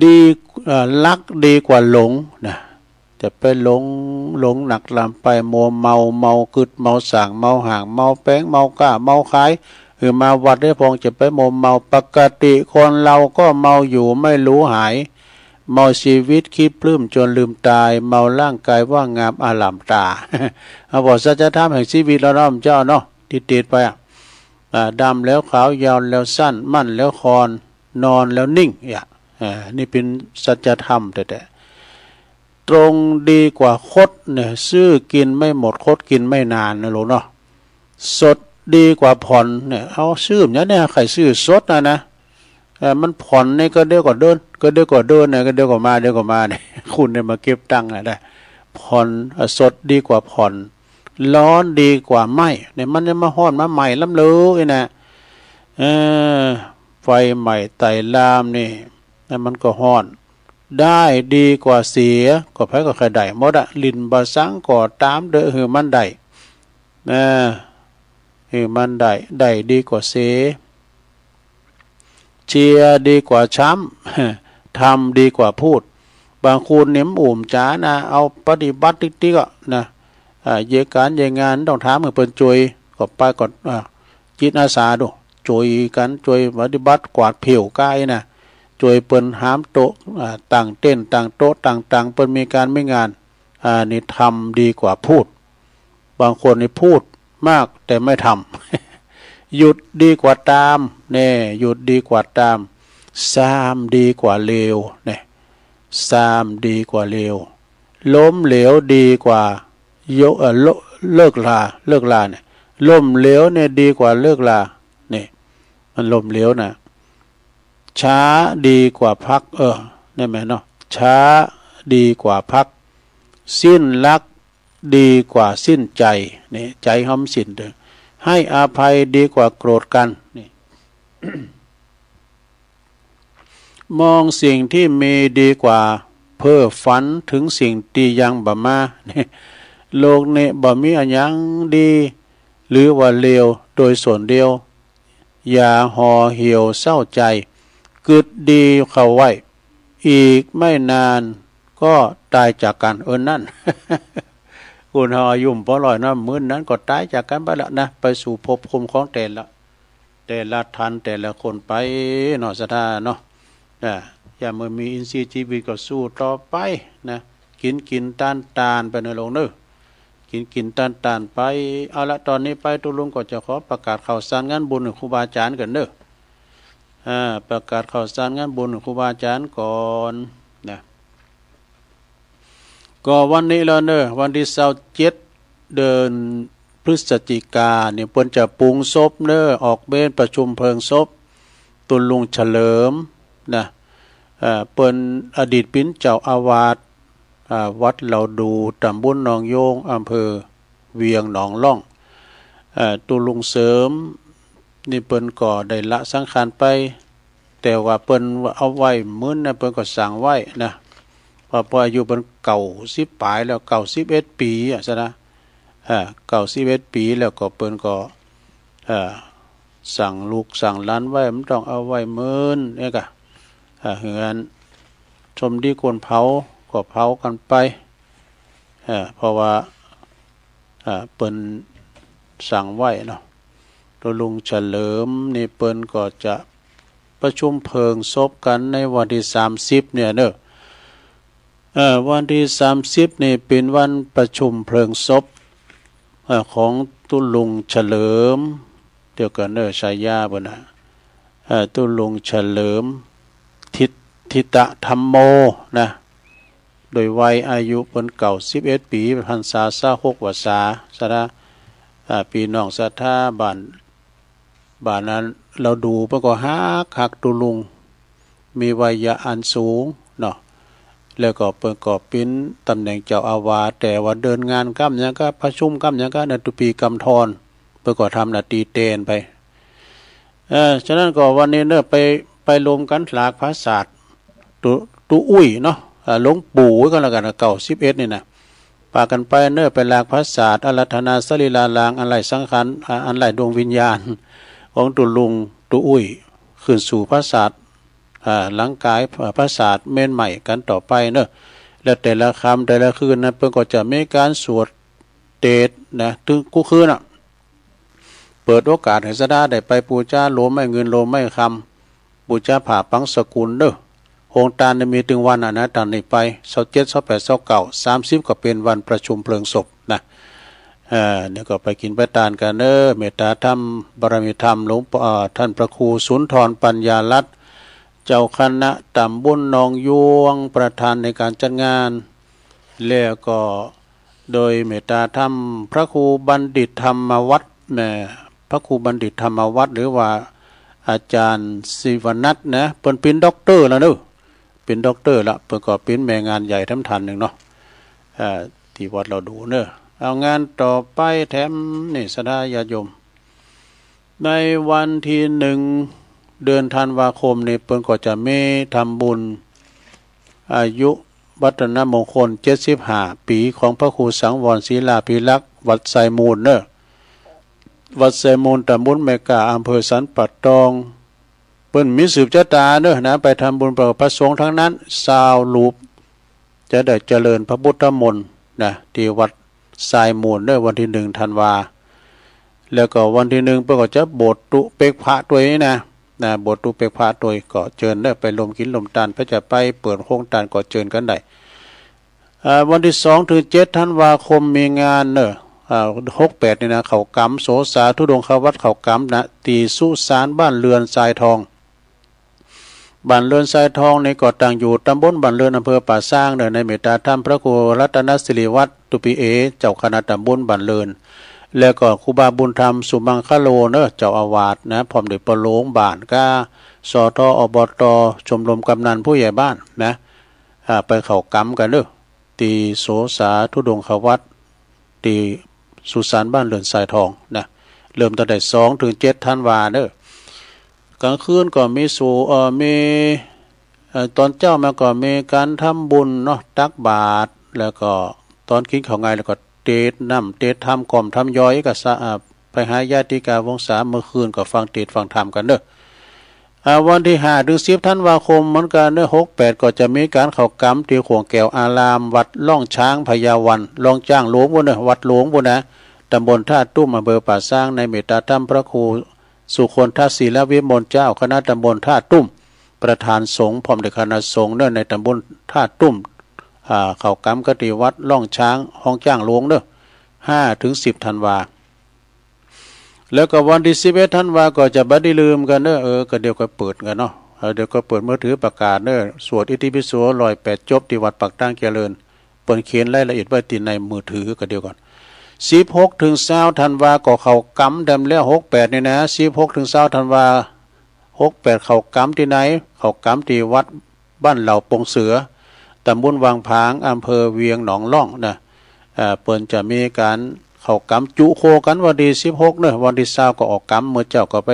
ดี เอ่อ รักดีกว่าหลงนะ จะไปหลง หลงหนักล้ำไป มัวเมา เมากึ๊ด เมาส่าง เมาห่าง เมาแป๋ง เมากล้า เมาขาย หื้อมาวัดได้พ่องจะไปมัวเมา ปกติคนเฮาก็เมาอยู่ไม่รู้หาย เมาชีวิตคิดปลื้มจนลืมตาย เมาร่างกายว่างงามอร่ามต๋า เอาบอกสัจธรรมแห่งชีวิตแล้วเนาะ เจ้าเนาะ ตี้ติดไปอะ อ่า ดำแล้วขาว ยาวแล้วสั้น มั่นแล้วคลอน นอนแล้วนิ่ง เนี่ย อ่า นี่เป๋นสัจธรรมแต๊ๆ ตรงดีกว่าคดเนี่ย ซื้อกิ๋นไม่หมด คดกิ๋นไม่นานนะลูกเนาะ สดดีกว่าผ่อนเนี่ย เอาซื้ออย่างเนี้ย ใค่ซื้อสดนะนะ เอ่อ มันผ่อนนี่ก็เดี๋ยวก็เดิน ก็เดี๋ยวก็เดินนะ ก็เดี๋ยวก็มา เดี๋ยวก็มาเนี่ย คุณเนี่ยมาเก็บตังค์นะได้ ผ่อน เอ่อ สดดีกว่าผ่อน ฮ้อนดีกว่าไหม้เนี่ย มันจะมาฮ้อนมาไหม้ล้ำเลยนะ เออ ไฟไหม้ไตรลามนี่ แล้วมันก็ฮ้อน ได้ดีกว่าเสีย ก็ใผก็ใค่ได้หมดอะ ลิ้นบ่สังก็ต๋ามเต๊อะ หื้อมันได้ นะ หื้อมันได้ ได้ดีกว่าเสีย เชียร์ดีกว่าช้ำ ทำดีกว่าพูด บางคนนี่มันอุ่มจ๋านะ เอาปฏิบัติติ๊กๆ อะนะ อ่า เยียะก๋านเยียะงานต้องถามหื้อเปิ้นจ้วย ก็ไปก็ อ่า จิตอาสาดู จ้วยกั๋น จ้วยปฏิบัติกวาดผิวกายนะ จ้วยเปิ้นหามโต๊ะ อ่า ตั้งเต็นท์ ตั้งโต๊ะ ตั้งตัง เปิ้นมีก๋านมีงาน อ่า นี่ทำดีกว่าพูด บางคนนี่พูดมากแต่ไม่ทำ หยุดดีกว่าตาม แน่ หยุดดีกว่าตาม ซามดีกว่าเลว แน่ ซามดีกว่าเลว ล้มเหลวดีกว่า ยก เอ่อ เลิก เลิกลา เลิกลาเนี่ย ล้มเหลวเนี่ยดีกว่าเลิกลา นี่ มันล้มเหลวนะ ช้าดีกว่าพัก เออ ได้ไหมเนาะ ช้าดีกว่าพัก สิ้นรักดีกว่าสิ้นใจ นี่ ใจเฮามันสิ้นเด้อ ให้อภัยดีกว่าโกรธกั๋น นี่ มองสิ่งตี้มีดีกว่าเพ้อฝันเถิงสิ่งตี้ยังบ่มา นี่ โลกนี้บ่มีอะหยังดี หรือว่าเลวโดยส่วนเดียว อย่าห่อเหี่ยวเศร้าใจ กึ๊ดดีเข้าไว้ อีกไม่นานก็ต๋ายจากกั๋น เออ นั่น คนเฮาอายุบ่ร้อยนะ มื้อนั้นก็ต๋ายจากกั๋นไปละนะ ไปสู่ภพภูมิของแต่ละ แต่ละท่านแต่ละคนไปเนาะ ศรัทธาเนาะ นะ ยามเมื่อมีอินทรีย์ชีวิตก็สู้ต่อไปนะ กิ๋นกิ๋นตานตานไปเน่อโลมเน่อ กิ๋นกิ๋นตานตานไป เอาละ ต๋อนนี้ไปตุ๊ลุงก็จะขอประกาศข่าวสารงานบุญหื้อครูบาอาจ๋ารย์ก่อนเน่อ อ่า ประกาศข่าวสารงานบุญหื้อครูบาอาจ๋ารย์ก่อนนะ ก็วันนี้แล้วเน่อ วันตี้ซาวเจ็ด เดือนพฤศจิกาเนี่ย เปิ้นจะปรุงศพเน่อ ออกเมรุประชุมเพลิงศพ ตุ๊ลุงเฉลิมนะ เอ่อ เปิ้นอดีตเป๋นเจ้าอาวาส อ่า วัดเหล่าดู ต๋ำบลหนองโยง อำเภอเวียงหนองล่อง เอ่อ ตุ๊ลุงเสริมนี่เปิ้นก็ได้ละสังขารไป แต่ว่าเปิ้นเอาไว้มื้อนั้นเปิ้นก็สั่งไว้นะ เพราะ เพราะอายุเปิ้นเก้าสิบป๋ายแล้ว เก้าสิบเอ็ดปี๋อะ ซะนะ อ่า เก้าสิบเอ็ดปี๋แล้วก็เปิ้นก็ อ่า สั่งลูกสั่งหลานไว้ มันต้องเอาไว้มื้อนี้ก่ะ อ่า หื้ออันชมดีควรเผาก็เผากั๋นไป อ่า เพราะว่า อ่า เปิ้นสั่งไว้เนาะ ตุ๊ลุงเฉลิมนี่เปิ้นก็จะประชุมเพลิงศพกั๋นในวันตี้สามสิบเนี่ยเน่อ เอ่อ วันตี้สามสิบนี่เป๋นวันประชุมเพลิงศพ เอ่อ ของตุ๊ลุงเฉลิม เดี๋ยวก่อนเน่อ ฉายาเปิ้นน่ะ เอ่อ ตุ๊ลุงเฉลิม ทิต ทิตะธัมโม นะ โดยวัยอายุเปิ้นเก้าสิบเอ็ดปี๋ พรรษาซาวหกวาสา ซะนะ อ่า ปี้น้องศรัทธาบ้าน บ้านนั้นเหล่าดูเปิ้นก็ฮัก ฮักตุ๊ลุง มีวัยยะอันสูงเนาะ แล้วก็เปิ้นก็เป๋นต๋ำแหน่งเจ้าอาวาส แต่ว่าเดินงานกำหยังกา ประชุมกำหยังกา ในตุ๊ปี๋กำธร เปิ้นก็ทำหน้าตี้แตนไป เออ ฉะนั้นก็วันนี้เน่อ ไป ไปรวมกั๋นหลากผาสาท ตุ๊ ตุ๊อุ้ยเนาะ อ่า หลวงปู่ก็แล้วกั๋น เก้าสิบเอ็ดนี่นะ ปากั๋นไปเน่อ ไปหลากผาสาท อาราธนาสรีราร่าง อันไร้สังขาร อ่า อันไร้ดวงวิญญาณ ของตุ๊ลุงตุ๊อุ้ย ขึ้นสู่ผาสาท อ่า หลังก๋าย อ่า ผาสาทเมรุใหม่กั๋นต่อไปเน่อ แล้วแต่ละค่ำแต่ละคืนนั้น เปิ้นก็จะมีก๋านสวดเตศน์นะ ตึงกู้คืนน่ะ เปิดโอกาสหื้อศรัทธาได้ไปปู๋จาโลงไม้เงินโลงไม้คำ ปู๋จาผ้าปังสกุลเน่อ โฮงตานนี่มีตึงวันอะนะ ต๋อนนี้ไป ซาวเจ็ด ซาวแปด ซาวเก้า สามสิบ ก็เป๋นวันประชุมเพลิงศพนะ เอ่อ นี่ก็ไปกิ๋นไปตานกั๋นเน่อ เมตตาธรรม บารมีธรรม หลวงปู่ เอ่อ ท่านพระครูสุนทรปัญญารัตน์ เจ้าคณะต๋ำบลหนองยวง ประธานในก๋านจัดงาน แล้วก็โดยเมตตาธรรม พระครูบัณฑิตธรรมวัฒน์นะ พระครูบัณฑิตธรรมวัฒน์ หรือว่าอาจ๋ารย์ศิวนัทนะ เปิ้นเป๋นด็อกเตอร์แล้วเน่อ เป๋นด็อกเตอร์ละ เปิ้นก็เป๋นแม่งานใหญ่แถมท่านนึ่งเนาะ เอ่อ ตี้วัดเหล่าดูเน่อ เอางานต่อไปแถมนี่ ศรัทธาญาติโยม ในวันตี้หนึ่ง เดือนธันวาคมนี่ เปิ้นก็จะมีทำบุญอายุวัฒนมงคล เจ็ดสิบห้าปี๋ ของพระครูสังวรศิลาภิรักษ์ วัดไซมูลเน่อ วัดไซมูล ตำบลแม่ก้า อำเภอสันป่าตอง เปิ้นมีสืบจาต๋าเน่อนะ ไปทำบุญไปกับพระสงฆ์ตังนั้น ซาวรูป จะได้เจริญพระพุทธมนต์นะ ตี้วัดไซมูลเน่อ วันตี้หนึ่งธันวา แล้วก็วันตี้หนึ่งเปิ้นก็จะบวชตุ๊เป๊กพระตวยนะ นะ บวชตุ๊เป๊กพระตวย ก็เจิญเน่อ ไปร่วมกิ๋นร่วมตาน ใผจะไปเปิดโฮงตานก็เจิญกั๋นได้ อ่า วันตี้สองเถิงเจ็ดธันวาคมมีงานเน่อ อ่า หกแปดนี่นะ เข้าก๋ำโสสาธุดงควัตรเข้าก๋ำนะ ตี้สุสานบ้านเรือนทรายทอง บ้านเรือนทรายทองนี่ก็ตั้งอยู่ตำบลบ้านเรือน อำเภอป่าซางเน่อ ในเมตตาธรรมพระครูรัตนสิริวัฒน์ ตุปีเอ เจ้าคณะตำบลบ้านเรือน แล้วก็ครูบาบุญธรรม สุมังคโลเน่อ เจ้าอาวาสนะ พร้อมด้วยป้อหลวงบ้านก้า สท อบต ชมรมกำนันผู้ใหญ่บ้านนะ อ่า ไปเข้าก๋ำกั๋นเน่อ ตี้โสสาธุดงควัตร ตี้สุสานบ้านเรือนทรายทองนะ เริ่มตั้งแต่สองเถิงเจ็ดธันวาเน่อ ก๋างคืนก็มีสู่ เอ่อ มี เอ่อ ต๋อนเจ๊ามาก็มีก๋านทำบุญเนาะ ตักบาตร แล้วก็ต๋อนกิ๋นข้าวงาย แล้วก็เตสน์น้ำเตสน์ธรรม ก้อมธรรมย่อยก็สะ อ่า ไปหาญาติกาวงศา เมื่อคืนก็ฟังเตสน์ฟังธรรมกั๋นเน่อ อ่า วันตี้ห้าเถิงสิบธันวาคมเหมือนกั๋นเน่อ หกแปด ก็จะมีก๋านเข้าก๋ำตี้ข่วงแก้วอาราม วัดร่องช้างพญาวัน ร่องจ๊างหลวงปู๊นเน่อ วัดหลวงปู๊นนะ ตำบลท่าตุ้ม อำเภอป่าซาง ในเมตตาธรรมพระครูสุคนทศิลวิมล เจ้าคณะตำบลท่าตุ้ม ประธานสงฆ์ พร้อมด้วยคณะสงฆ์เน่อ ในตำบลท่าตุ้ม อ่า เข้าก๋ำกั๋นตี้วัดร่องช้าง ร่องจ๊างหลวงเน่อ ห้าเถิงสิบธันวา แล้วก็วันตี้สิบเอ็ดธันวาก็จะบ่ได้ลืมกั๋นเน่อ เออ ก็เดี๋ยวก็เปิดกั๋นเนาะ เออ เดี๋ยวก็เปิดมือถือประกาศเน่อ สวดอิติปิโสร้อยแปดจบตี้วัดปากตางเจริญ เปิ้นเขียนรายละเอียดไว้ตี้ในมือถือ ก็เดี๋ยวก่อน สิบหกเถิงซาวธันวาก็เข้าก๋ำแดมแล้ว หกแปดนี่นะ สิบหกเถิงซาวธันวา หกแปด เข้าก๋ำตี้ไหน เข้าก๋ำตี้วัดบ้านเหล่าปงเสือ ตำบลวังผาง อำเภอเวียงหนองล่องนะ อ่า เปิ้นจะมีก๋านเข้าก๋ำจุโคกั๋นวันตี้สิบหกเน่อ วันตี้ซาวก็ออกก๋ำ เมื่อเจ๊าก็ไป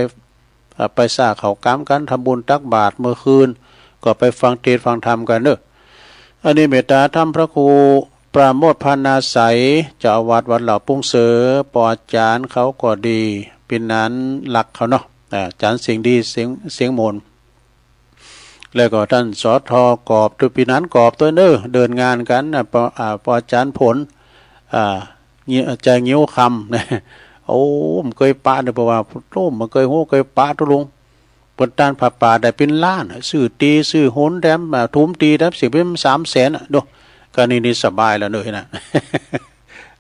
อ่า ไปซ่าเข้าก๋ำกั๋น ทำบุญตักบาตร เมื่อคืนก็ไปฟังเตสน์ฟังธรรมกั๋นเน่อ อันนี้เมตตาธรรมพระครูปราโมทย์ พานาไสย เจ้าอาวาสวัดเหล่าปงเสือ ป้ออาจ๋ารย์เขาก็ดี ปี๋นั้นหลักเขาเนาะ อ่า อาจ๋ารย์เสียงดี เสียง เสียงมนต์ แล้วก็ต้าน สท กอบ ตุปี๋นั้นกอบตวยเน่อ เดินงานกั๋นนะ ป้อ อ่า ป้ออาจ๋ารย์ผล อ่า งิ ใจงิ้วคำนะ โอ้ บ่เกยปะเน่อ เพราะว่า โอ้ บ่เกยฮู้เกยปะ ตุ๊ลุง เปิ้นต้านผ้าป่าได้เป๋นล้านอะ ซื้อตี๋ ซื้อหนแถม อ่า ทุมตี๋แถม เสียเป๋นสามแสนอะ ดู ก็นี่ นี่สบายแล้วเน่อนะ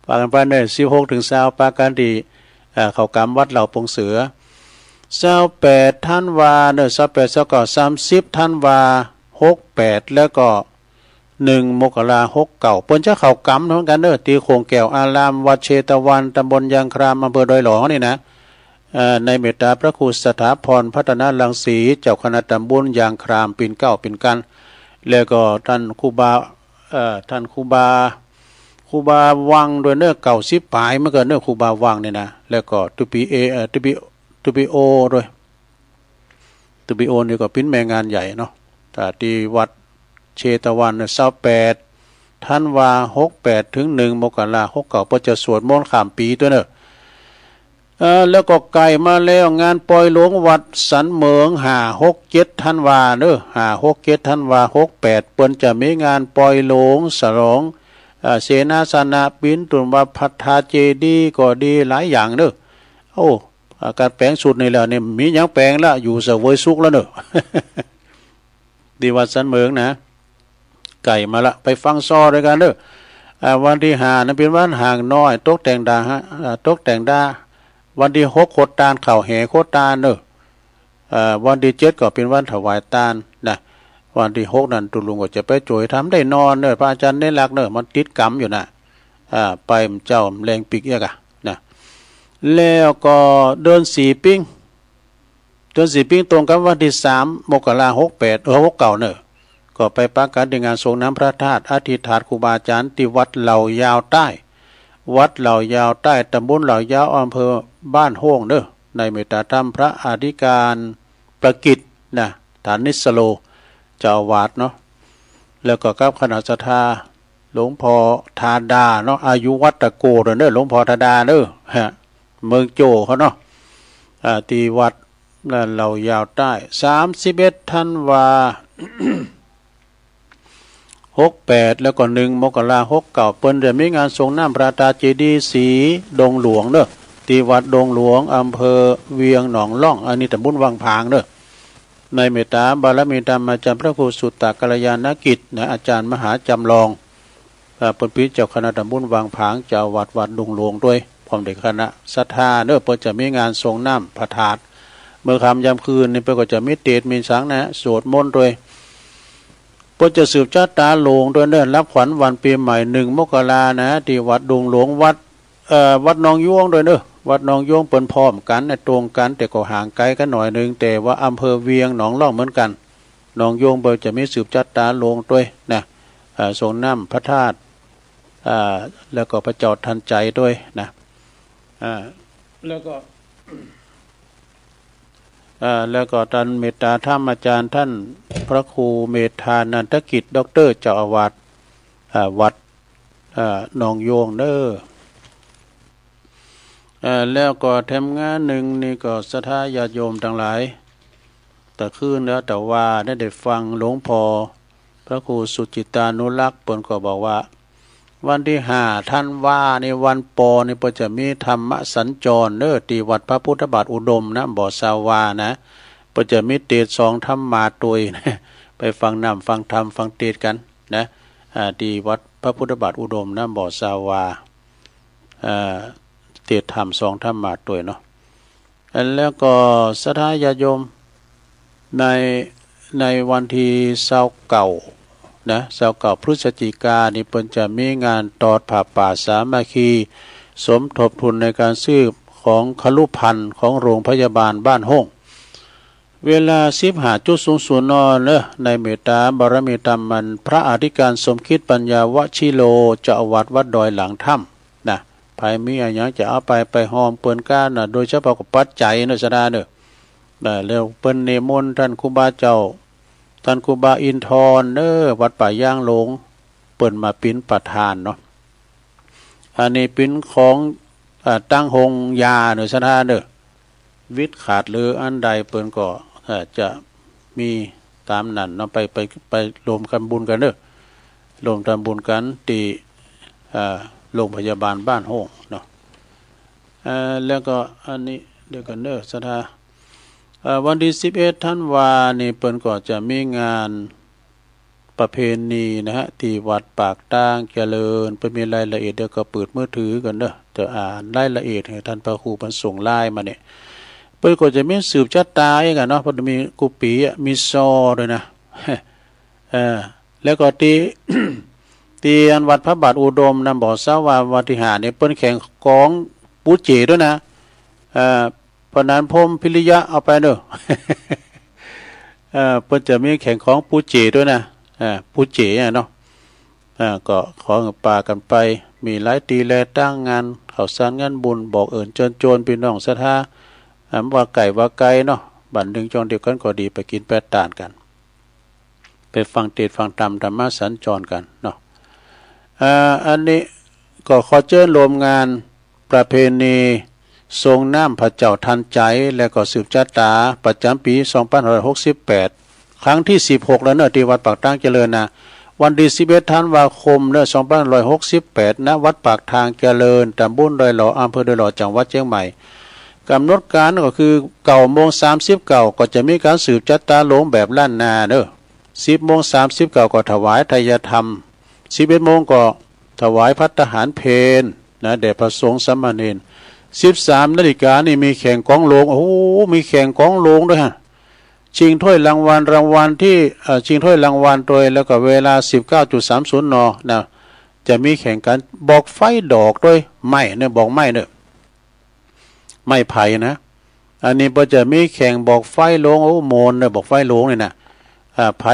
ปากั๋นไปเน่อ สิบหกเถิงซาว ปากั๋นตี้ เอ่อ เข้าก๋ำวัดเหล่าปงเสือ ซาวแปดธันวาเน่อ ซาวแปด ซาวเก้า สามสิบธันวา หกแปด แล้วก็ หนึ่งมกรา หกเก้า เปิ้นจะเข้าก๋ำเหมือนกั๋นเน่อ ตี้ข่วงแก้วอาราม วัดเชตวัน ตำบลยางคราม อำเภอดอยหล่อนี่นะ เอ่อ ในเมตตาพระครูสถาพร พัฒนรังสี เจ้าคณะตำบลยางคราม เป๋นเกล้าเป๋นกั๋น แล้วก็ต้านครูบา เอ่อ ต้านครูบา ครูบาวังตวยเน่อ เก้าสิบป๋ายเหมือนกั๋นเน่อ ครูบาวังนี่นะ แล้วก็ตุปีเอ เอ่อ ตุปี ตุปีโอตวย ตุปีโอนี่ก็เป๋นแม่งานใหญ่เนาะ แต่ตี้วัดเชตวันเน่อ ซาวแปดธันวา หกแปด เถิง หนึ่งมกรา หกเก้า เปิ้นจะสวดมนต์ข้ามปี๋ตวยเน่อ เอ่อ แล้วก็ใก้มาแล้ว งานปอยหลวงวัดสันเหมิง ห้า หก เจ็ดธันวาเน่อ ห้า หก เจ็ดธันวา หกแปด เปิ้นจะมีงานปอยหลวง ฉลอง เอ่อ เสนาสนะ ปิณฑุต วัดพระธาตุเจดีย์ก็ดี หลายอย่างเน่อ โอ้ อ่า ก๋านแป๋งสุดนี่แหละ นี่มีหยังแป๋งละ อยู่เสวยสุขแล้วเน่อ ตี้วัดสันเหมิงนะ ใก้มาละ ไปฟังซ่อตวยกั๋นเน่อ อ่า วันตี้ห้านั้นเป๋นวันฮ้างน้อย ตกแต่งดาฮะ อ่า ตกแต่งดา วันตี้หกโคตาน เข้าแห่โคตานเน่อ อ่า วันตี้เจ็ดก็เป๋นวันถวายตานนะ วันตี้หกนั้นตุ๊ลุงก็จะไปโจยทำได้นอนเน่อ พระอาจ๋ารย์เณรลักษณ์เน่อ มันติดกรรมอยู่นะ อ่า ไปเมื่อเจ๊าแลงปิกเอี้ยก่ะนะ แล้วก็เดือนสี่ปิ๊ง เดือนสี่ปิ๊งตรงกับวันตี้สามมกราหกแปด เออ หกเก้าเน่อ ก็ไปปะกั๋นตี้งานสรงน้ำพระธาตุ อธิษฐานครูบาอาจ๋ารย์ตี้วัดเหล่ายาวใต้ วัดเหล่ายาวใต้ ตำบลเหล่ายาว อำเภอบ้านโฮ่งเน่อ ในเมตตาธรรมพระอธิการประกิตติ์นะ ฐานิสโล เจ้าอาวาสเนาะ แล้วก็กับคณะศรัทธา หลวงพ่อธาดาเนาะ อายุวัตโกเน่อ หลวงพ่อธาดาเน่อ ฮะ เมืองโจ้เขาเนาะ อ่า ตี้วัด อ่า เหล่ายาวใต้ สามสิบเอ็ดธันวา หกแปด แล้วก็หนึ่งมกรา หกเก้า เปิ้นจะมีงานสรงน้ำพระธาตุเจดีย์สีดงหลวงเนาะ ตี้วัดดงหลวง อำเภอเวียงหนองล่อง อันนี้ตำบลวังผางเนาะ ในเมตตาบารมีธรรมอาจารย์พระครูสุตตะกัลยาณกิจนะ อาจารย์มหาจำลอง อ่า เปิ้นปี้เจ้าคณะตำบลวังผาง เจ้าอาวาสวัดดงหลวงด้วย พร้อมด้วยคณะศรัทธาเนาะ เปิ้นจะมีงานสรงน้ำพระธาตุ เมื่อค่ำยามคืนนี่เปิ้นก็จะมีเตสน์มีสังนะ สวดมนต์ด้วย เปิ้นจะสืบจะต๋าโหลงด้วยเนาะ รับขวัญวันปี๋ใหม่ หนึ่งมกรานะ ตี้วัดดงหลวง วัด เอ่อ วัดหนองยวงด้วยเนาะ วัดหนองยวงเปิ้นพร้อมกั๋นนะ ตรงกั๋น แต่ก็ห่างไก๋กั๋นหน่อยนึ่ง แต่ว่าอำเภอเวียงหนองล่องเหมือนกั๋น หนองยวงเปิ้นจะมีสืบจะต๋าโหลงด้วยนะ เอ่อ สรงน้ำพระธาตุ อ่า แล้วก็พระเจ้าทันใจด้วยนะ อ่า แล้วก็ อ่า แล้วก็ต้านเมตตาธรรมอาจารย์ต้านพระครูเมธานันทกิจ ด็อกเตอร์ เจ้าอาวาส อ่า วัด อ่า หนองยวงเนาะ อ่า แล้วก็แถมงานนึ่งนี่ก็ศรัทธาญาติโยมตังหลาย ตะคืนแล้วตะวาได้ ได้ฟังหลวงพ่อพระครูสุจิตตานุรักษ์ เปิ้นก็บอกว่า วันตี้ห้าธันวานี่ วันปอนี่ เปิ้นจะมีธรรมสัญจรเนาะ ตี้วัดพระพุทธบาทอุดมนะ บ่อซาวานะ เปิ้นจะมีเตสน์สองธรรมาตวยนะ ไปฟังน้ำฟังธรรมฟังเตสน์กั๋นนะ อ่า ตี้วัดพระพุทธบาทอุดมนะ บ่อซาวา อ่า เตสน์ธรรมสองธรรมาตวยเนาะ อันแล้วก็ศรัทธาญาติโยม ใน ในวันตี้ซาวเก้านะ ซาวเก้าพฤศจิกานี่ เปิ้นจะมีงานตอดผ้าป่าสามัคคี สมทบทุนในก๋านซื้อของครุภัณฑ์ของโรงพยาบาลบ้านโฮ่ง เวลาสิบห้าจุดศูนย์ศูนย์ น เนาะ ในเมตตาบารมีธรรมอันพระอธิการสมคิดปัญญาวชิโร เจ้าอาวาสวัดดอยหลังถ้ำ นะ ใผมีอะหยังจะเอาไป ไปฮอมเปิ้นก้านะ โดยเฉพาะก็ปัจจัยเนาะ ศรัทธาเนาะ นะ แล้วเปิ้นนิมนต์ต้านครูบาเจ้า ต้านครูบาอินทรเนาะ วัดป่ายางหลง เปิ้นมาเป๋นประธานเนาะ อันนี้เป๋นของ อ่า ตังโฮงยาเนาะ ศรัทธาเนาะ วิดขาดเหลืออันใดเปิ้นก็ อ่า จะมีต๋ามนั้นเนาะ ไป ไป ไปร่วมทำบุญกั๋นเนาะ ร่วมทำบุญกั๋นตี้ อ่า โรงพยาบาลบ้านโฮ่งเนาะ อ่า แล้วก็อันนี้เดี๋ยวก่อนเนาะ ศรัทธา อ่า วันตี้สิบเอ็ดธันวานี่ เปิ้นก็จะมีงานประเพณีนะฮะ ตี้วัดปากตางเจริญ เปิ้นมีรายละเอียด เดี๋ยวก็เปิดมือถือก่อนเนาะ จะอ่านรายละเอียดหื้อต้านพระครูเปิ้นส่งไลน์มาเนี่ย เปิ้นก็จะมีสืบจะต๋ากั๋นเนาะ เปิ้นมีกู้ปี๋อะ มีซอด้วยนะ เออ แล้วก็ตี้ ตี้อันวัดพระบาทอุดมนะ บ่อซาวา วันตี้ห้านี่ เปิ้นแข่งกลองปู๋เจ๋ด้วยนะ เอ่อ พนันพรหมพิริยะ เอาไปเนาะ เอ่อ เปิ้นจะมีแข่งกลองปู๋เจ๋ด้วยนะ เอ่อ ปู๋เจ๋อะเนาะ เอ่อ ก็ขอหื้อปากั๋นไป มีหลายตี้แล ตางงานข้าวสารงานบุญ บอกเอิ้นเจิญจวนปี้น้องศรัทธา อ่า ว่าใก้ว่าไกลเนาะ บ้านนึ่งจ่องเดียวกั๋นก็ดี ไปกิ๋นไปตานกั๋น ไปฟังเตสน์ฟังธรรม ธรรมสัญจรกั๋นเนาะ อ่า อันนี้ก็ขอเจิญร่วมงานประเพณีสรงน้ำพระเจ้าทันใจ และก็สืบจะต๋าประจ๋ำปี๋สองปันห้าร้อยหกสิบแปด ครั้งตี้สิบหกแล้วเนาะ ตี้วัดปากตางเจริญนะ วันตี้สิบเอ็ดธันวาคมเนาะ สองปันห้าร้อยหกสิบแปด ณ วัดปากตางเจริญ ตำบลดอยหล่อ อำเภอดอยหล่อ จังหวัดเจียงใหม่ ก๋ำหนดก๋านก็คือ เก้าโมงสามสิบเก้า ก็จะมีก๋านสืบจะต๋าโหลงแบบล้านนาเนาะ สิบโมงสามสิบเก้า ก็ถวายไทยธรรม สิบเอ็ดโมงก็ถวายภัตตาหารเพลนะ แด่พระสงฆ์สามเณร สิบสามนาฬิกานี่มีแข่งกลองโหลง โอ้โห มีแข่งกลองโหลงด้วยฮะ ชิงถ้วยรางวัล รางวัลตี้ เอ่อ ชิงถ้วยรางวัลด้วย แล้วก็เวลา สิบเก้าจุดสามศูนย์ น นะ จะมีแข่งก๋านบอกไฟดอกด้วย ไม้เนาะ บอกไม้เนาะ ไม้ไผ่นะ อันนี้เปิ้นจะมีแข่งบอกไฟโหลง โอ้ ม่วนเนาะ บอกไฟโหลงนี่นะ อ่า ใผ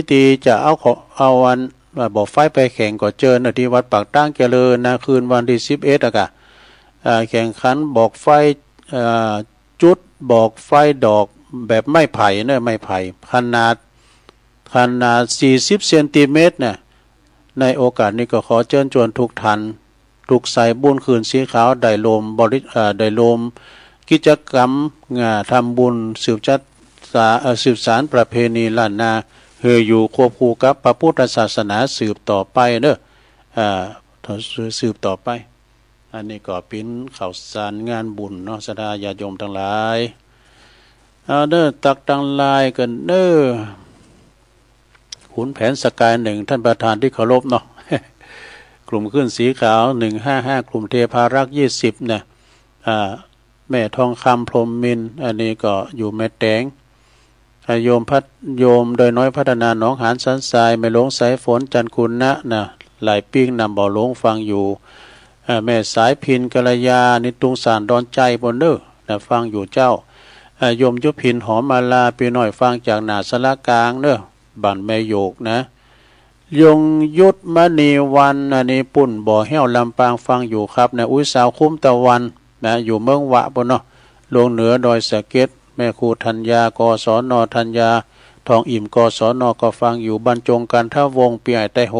ตี้จะเอาของ เอาอัน อ่า บอกไฟไปแข่งก็เจิญเนาะ ตี้วัดปากตางเจริญนะ คืนวันตี้สิบเอ็ดอะกะ อ่า แข่งขันบอกไฟ อ่า จุดบอกไฟดอกแบบไม้ไผ่เนาะ ไม้ไผ่ ขนาด ขนาดสี่สิบเซนติเมตรนะ ในโอกาสนี้ก็ขอเจิญจวนทุกท่าน ตุ๊กใส่บุญคืนสีขาว ได้ร่วมบริ เอ่อ ได้ร่วมกิจกรรม อ่า ทำบุญสืบชาติ สา เอ่อ สืบสานประเพณีล้านนา หื้ออยู่ควบคู่กับพระพุทธศาสนาสืบต่อไปเนาะ อ่า สืบต่อไป อันนี้ก็เป๋นข่าวสารงานบุญเนาะ ศรัทธาญาติโยมตังหลาย เอาเนาะ ตักตังไลน์กั๋นเนาะ ขุนแผนสกายหนึ่ง ท่านประธานตี้เคารพเนาะ กลุ่มคลื่นสีขาว หนึ่งห้าห้า กลุ่มเทพารักษ์ ยี่สิบ นะ อ่า แม่ทองคำ พรหมมินทร์ อันนี้ก็อยู่แม่แตง อ่า โยมพัฒ โยมดอยน้อยพัฒนา หนองหานสันทราย แม่หลวงสายฝน จันทร์กุณะ นะ หลายปิ้ง นำบ่อหลวงฟังอยู่ อ่า แม่สายพิณ กัลยา นี่ตุงสานดอนใจ้ปู้นเนาะ นะ ฟังอยู่เจ้า อ่า โยมยุพิน หอมมาลา ปี้น้อยฟังจากหน้าสารากลางเนาะ บ้านแม่โยกนะ ยงยุทธ มณีวรรณ อันนี้ปุ้นบ่อแฮ้ว ลำปาง ฟังอยู่ครับนะ อุ๊ยสาวคุ้มตะวันนะ อยู่เมืองวะปู้นเนาะ ลงเหนือดอยสะเก็ด แม่ครูธัญญา กศน ธัญญา ทองอิ่ม กศน ก็ฟังอยู่ บรรจง กันทวงศ์ ปี้อ้ายไตโห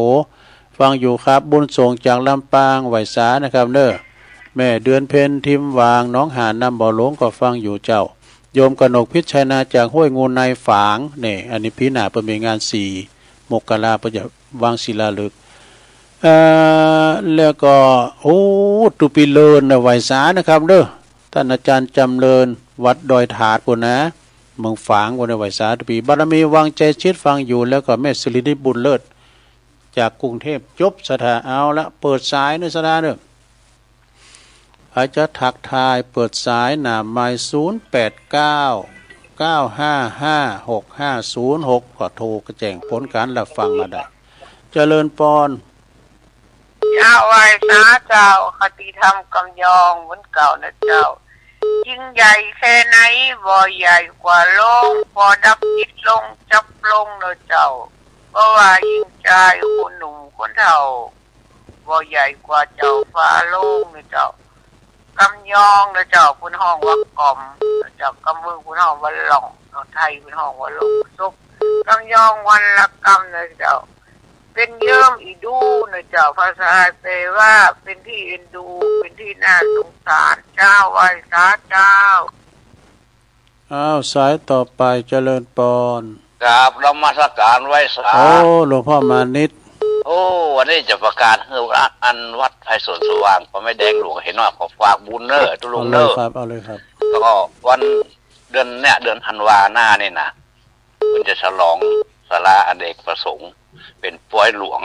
ฟังอยู่ครับ บุญส่งจากลำปาง ไหว้สานะครับเนาะ แม่เดือนเพ็ญ ทิมหว่าง หนองหาน นำบ่อหลวง ก็ฟังอยู่เจ้า โยมกนก พิชชัยนา จากห้วยงูใน ฝาง นี่ อันนี้ปี๋หน้าเปิ้นมีงานสี่มกรา เปิ้นจะวางศิลาฤกษ์ เอ่อ แล้วก็ โอ้ ตุ๊ปี๋เลิญนะ ไหว้สานะครับเนาะ ต้านอาจ๋ารย์จ๋ำเริญ วัดดอยถาดปู้นนะ เมืองฝางปู้นนะ ไหว้สาตุ๊ปี๋ บารมี วังไจชิด ฟังอยู่ แล้วก็แม่สิรินิต บุญเลิศ จากกรุงเทพฯ จบ ศรัทธา เอาละ เปิดสายเนาะ ศรัทธาเนาะ ใผจะทักทาย เปิดสายหน้าไมค์ ศูนย์แปดเก้า เก้าห้าห้า หกห้าศูนย์หก ก็โทรกระแจ้งผลการรับฟังมาได้ เจริญปอน เจ้า ไหว้สาเจ้า คติธรรมกำยองเหมือนเก่านะเจ้า ยิ่งใหญ่แค่ไหนบ่ใหญ่กว่าโลง พอดับจิตลงจับลงเนาะเจ้า เพราะว่ายิ่งชายคนหนุ่มคนเฒ่า บ่ใหญ่กว่าเจ้าฟ้าโลงเนาะเจ้า กำยองเนาะเจ้า เปิ้นฮ้องว่ากอมเนาะเจ้า กำเมืองเปิ้นฮ้องว่าหล่องเนาะ ไทยเปิ้นฮ้องว่าหล่องสุข กำยองวันละกำเนาะเจ้า เป๋นเยิมอีดูเนาะเจ้า ภาษาไทยแปลว่าเป๋นตี้เอ็นดู เป๋นตี้น่าสงสารเจ้า ไหว้สาเจ้า อ้าว สายต่อไป เจริญปอน กราบนมัสการ ไหว้สา โอ้ หลวงพ่อมานิต โอ้ วันนี้จะประกาศหื้ออันวัดไพศาลสว่าง ป่าไม้แดงหลวง เห็นว่าขอฝากบุญเน้อ ตุ๊ลุงเน้อ เอาเลยครับ เอาเลยครับ แล้วก็วัน เดือนเนี่ย เดือนธันวาหน้านี่นะ เปิ้นจะฉลองศาลาอเนกประสงค์ เป๋นปอยหลวง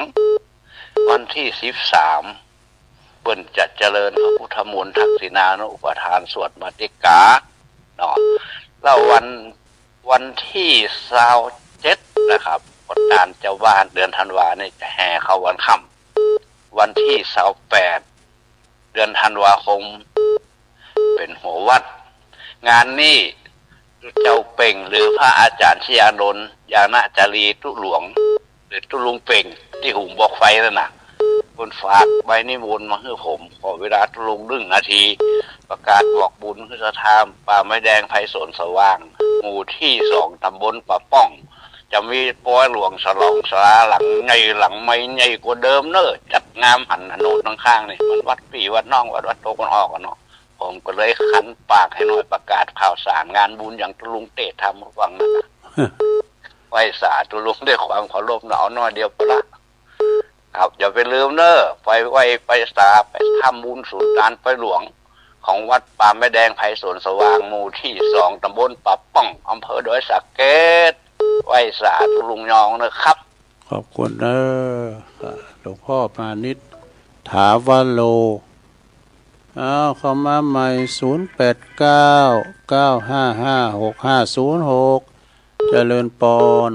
วันตี้สิบสาม เปิ้นจะเจริญพระพุทธมนต์ทักษิณานุปทานสวดมาติกาเนาะ แล้ววัน วันตี้ซาวเจ็ดนะครับ ประธานเจ้าบ้าน เดือนธันวานี่จะแห่เข้าวันค่ำ วันตี้ซาวแปด เดือนธันวาคม เป๋นหัววัด งานนี้เจ้าเป่งหรือพระอาจ๋ารย์ชยานนท์ ญาณจารี ตุ๊หลวง หรือตุ๊ลุงเป่ง ตี้หุงบอกไฟนั่นน่ะ เปิ้นฝากใบนิมนต์มาหื้อผม ขอเวลาตุ๊ลุงหนึ่งนาที ประกาศบอกบุญหื้อศรัทธา ป่าไม้แดงไพศาลสว่าง หมู่ตี้สอง ตำบลป่าป้อง จะมีปอยหลวงฉลองศาลาหลังใหญ่หลังใหม่ใหญ่กว่าเดิมเน้อ จัดงามหันถนนข้างๆ นี่ มันวัดปี้วัดน้อง วัด วัดตะวันออกอะเนาะ ผมก็เลยขันปากหื้อหน่อย ประกาศข่าวสารงานบุญอย่างตุ๊ลุงเตะทำฟังนะ ไหว้สาตุ๊ลุงด้วยความเคารพนะ เอาหน้อยเดียวพอละ ครับ อย่าไปลืมเน้อ ไปไหว้ไปสา ไปทำบุญสุนตานปอยหลวง ของวัดป่าไม้แดงไพศาลสว่าง หมู่ตี้สอง ตำบลป่าป้อง อำเภอดอยสะเก็ด ไหว้สาตุ๊ลุงยองเน้อครับ ขอบคุณเน้อ หลวงพ่อมานิต ถาวโร อ้าว เข้ามาใหม่ ศูนย์แปดเก้า เก้าห้าห้า หกห้าศูนย์หก เจริญปอน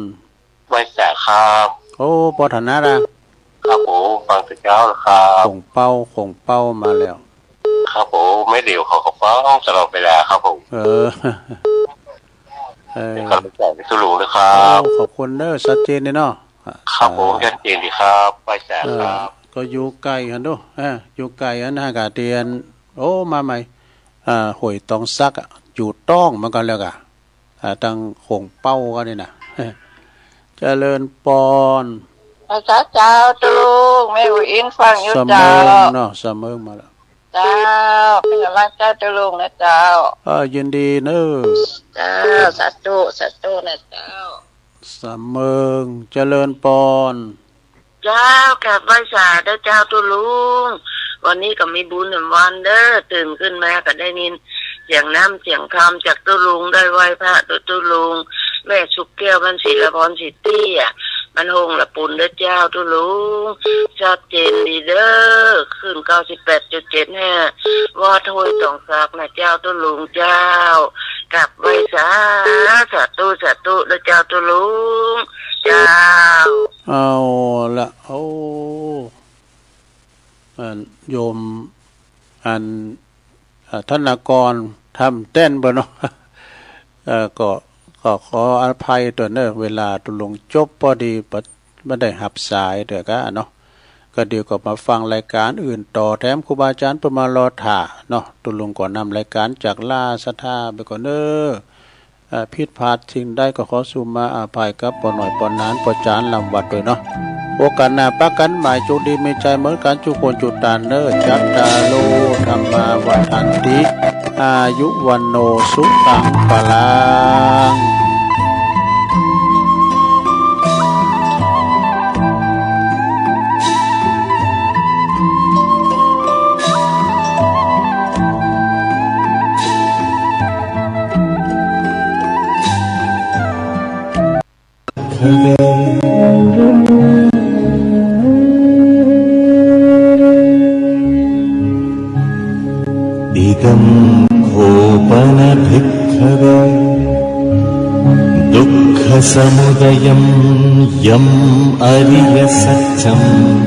ไหว้สาครับ โอ้ ปอถนัดอะ ครับผม ฟังแต่เจ๊าแล้วครับ ข่งเป้า ข่งเป้ามาแล้ว ครับผม แม่เหลียวเขาก็ฟังตลอดเวลาครับผม เออ เออ เป็นกำลังใจให้ตุ๊ลุงนะครับ โอ้ ขอบคุณเน้อ ชัดเจนเลยเนาะ ครับผม ชัดเจนดีครับ ไหว้สาครับ เออ ก็อยู่ไก๋หั้นเนาะ เออ อยู่ไก๋หั้น ห่างกะเตียน โอ้ มาใหม่ อ่า ห้วยตองสักอะ อยู่ต้องเหมือนกั๋นแล้วกะ อ่า ตังข่งเป้ากั๋นนี่นะ เจริญปอน ไหว้สาเจ้าตุ๊ลุง แม่บุญอินฟังอยู่เจ้า สะเมิงเนาะ สะเมิงมาแล้ว เจ้า เป๋นก๋ำลังใจ๋ตุ๊ลุงนะเจ้า เออ ยินดีเน่อ เจ้า สาธุ สาธุนะเจ้า สะเมิง เจริญปอน เจ้า กราบไหว้สาเด้อเจ้าตุ๊ลุง วันนี้ก็มีบุญแหมวันเด้อ ตื่นขึ้นมาก็ได้ยินเสียงน้ำเสียงธรรมจากตุ๊ลุง ได้ไหว้พระตุ๊ตุ๊ลุง แม่สุขแก้วบ้านศิลาพรศรีเตี้ย บ้านโฮงละปูนเด้อเจ้าตุ๊ลุง ชัดเจนดีเด้อ คลื่นเก้าสิบแปดจุดเจ็ดห้า วัดห้วยตองสากนะเจ้าตุ๊ลุงเจ้า กราบไหว้สา สาธุ สาธุเด้อเจ้าตุ๊ลุง เจ้า เอาละ โอ้ อันโยม อัน อ่า ธนากร ทำแต้นบ่เนาะ เอ่อ ก็ ก็ขออภัยตวยเน่อ เวลาตุ๊ลุงจบปอดี บ่ บ่ได้ฮับสายตวยก้าเนาะ ก็เดี๋ยวก็มาฟังรายก๋านอื่นต่อแถม ครูบาอาจ๋ารย์เปิ้นมารอถ่าเนาะ ตุ๊ลุงก็นำรายก๋านจากล่าศรัทธาไปก่อนเน่อ เอ่อ ผิดพลาดสิ่งใดก็ขอสุมาอภัยกับป้อหน่อย ป้อหนาน ป้อจ๋ารย์ ลำวัดตวยเนาะ โอกาสหน้าปะกั๋นใหม่ โจคดีมีชัยเหมือนกั๋น จุคนจุตานเน่อ จัตตาโร ธัมมา วัฑฒันติ อายุ วัณโณ สุขัง พลัง इदं खो पन भिक्खवे दुःखसमुदयं यम् अरियसज्जं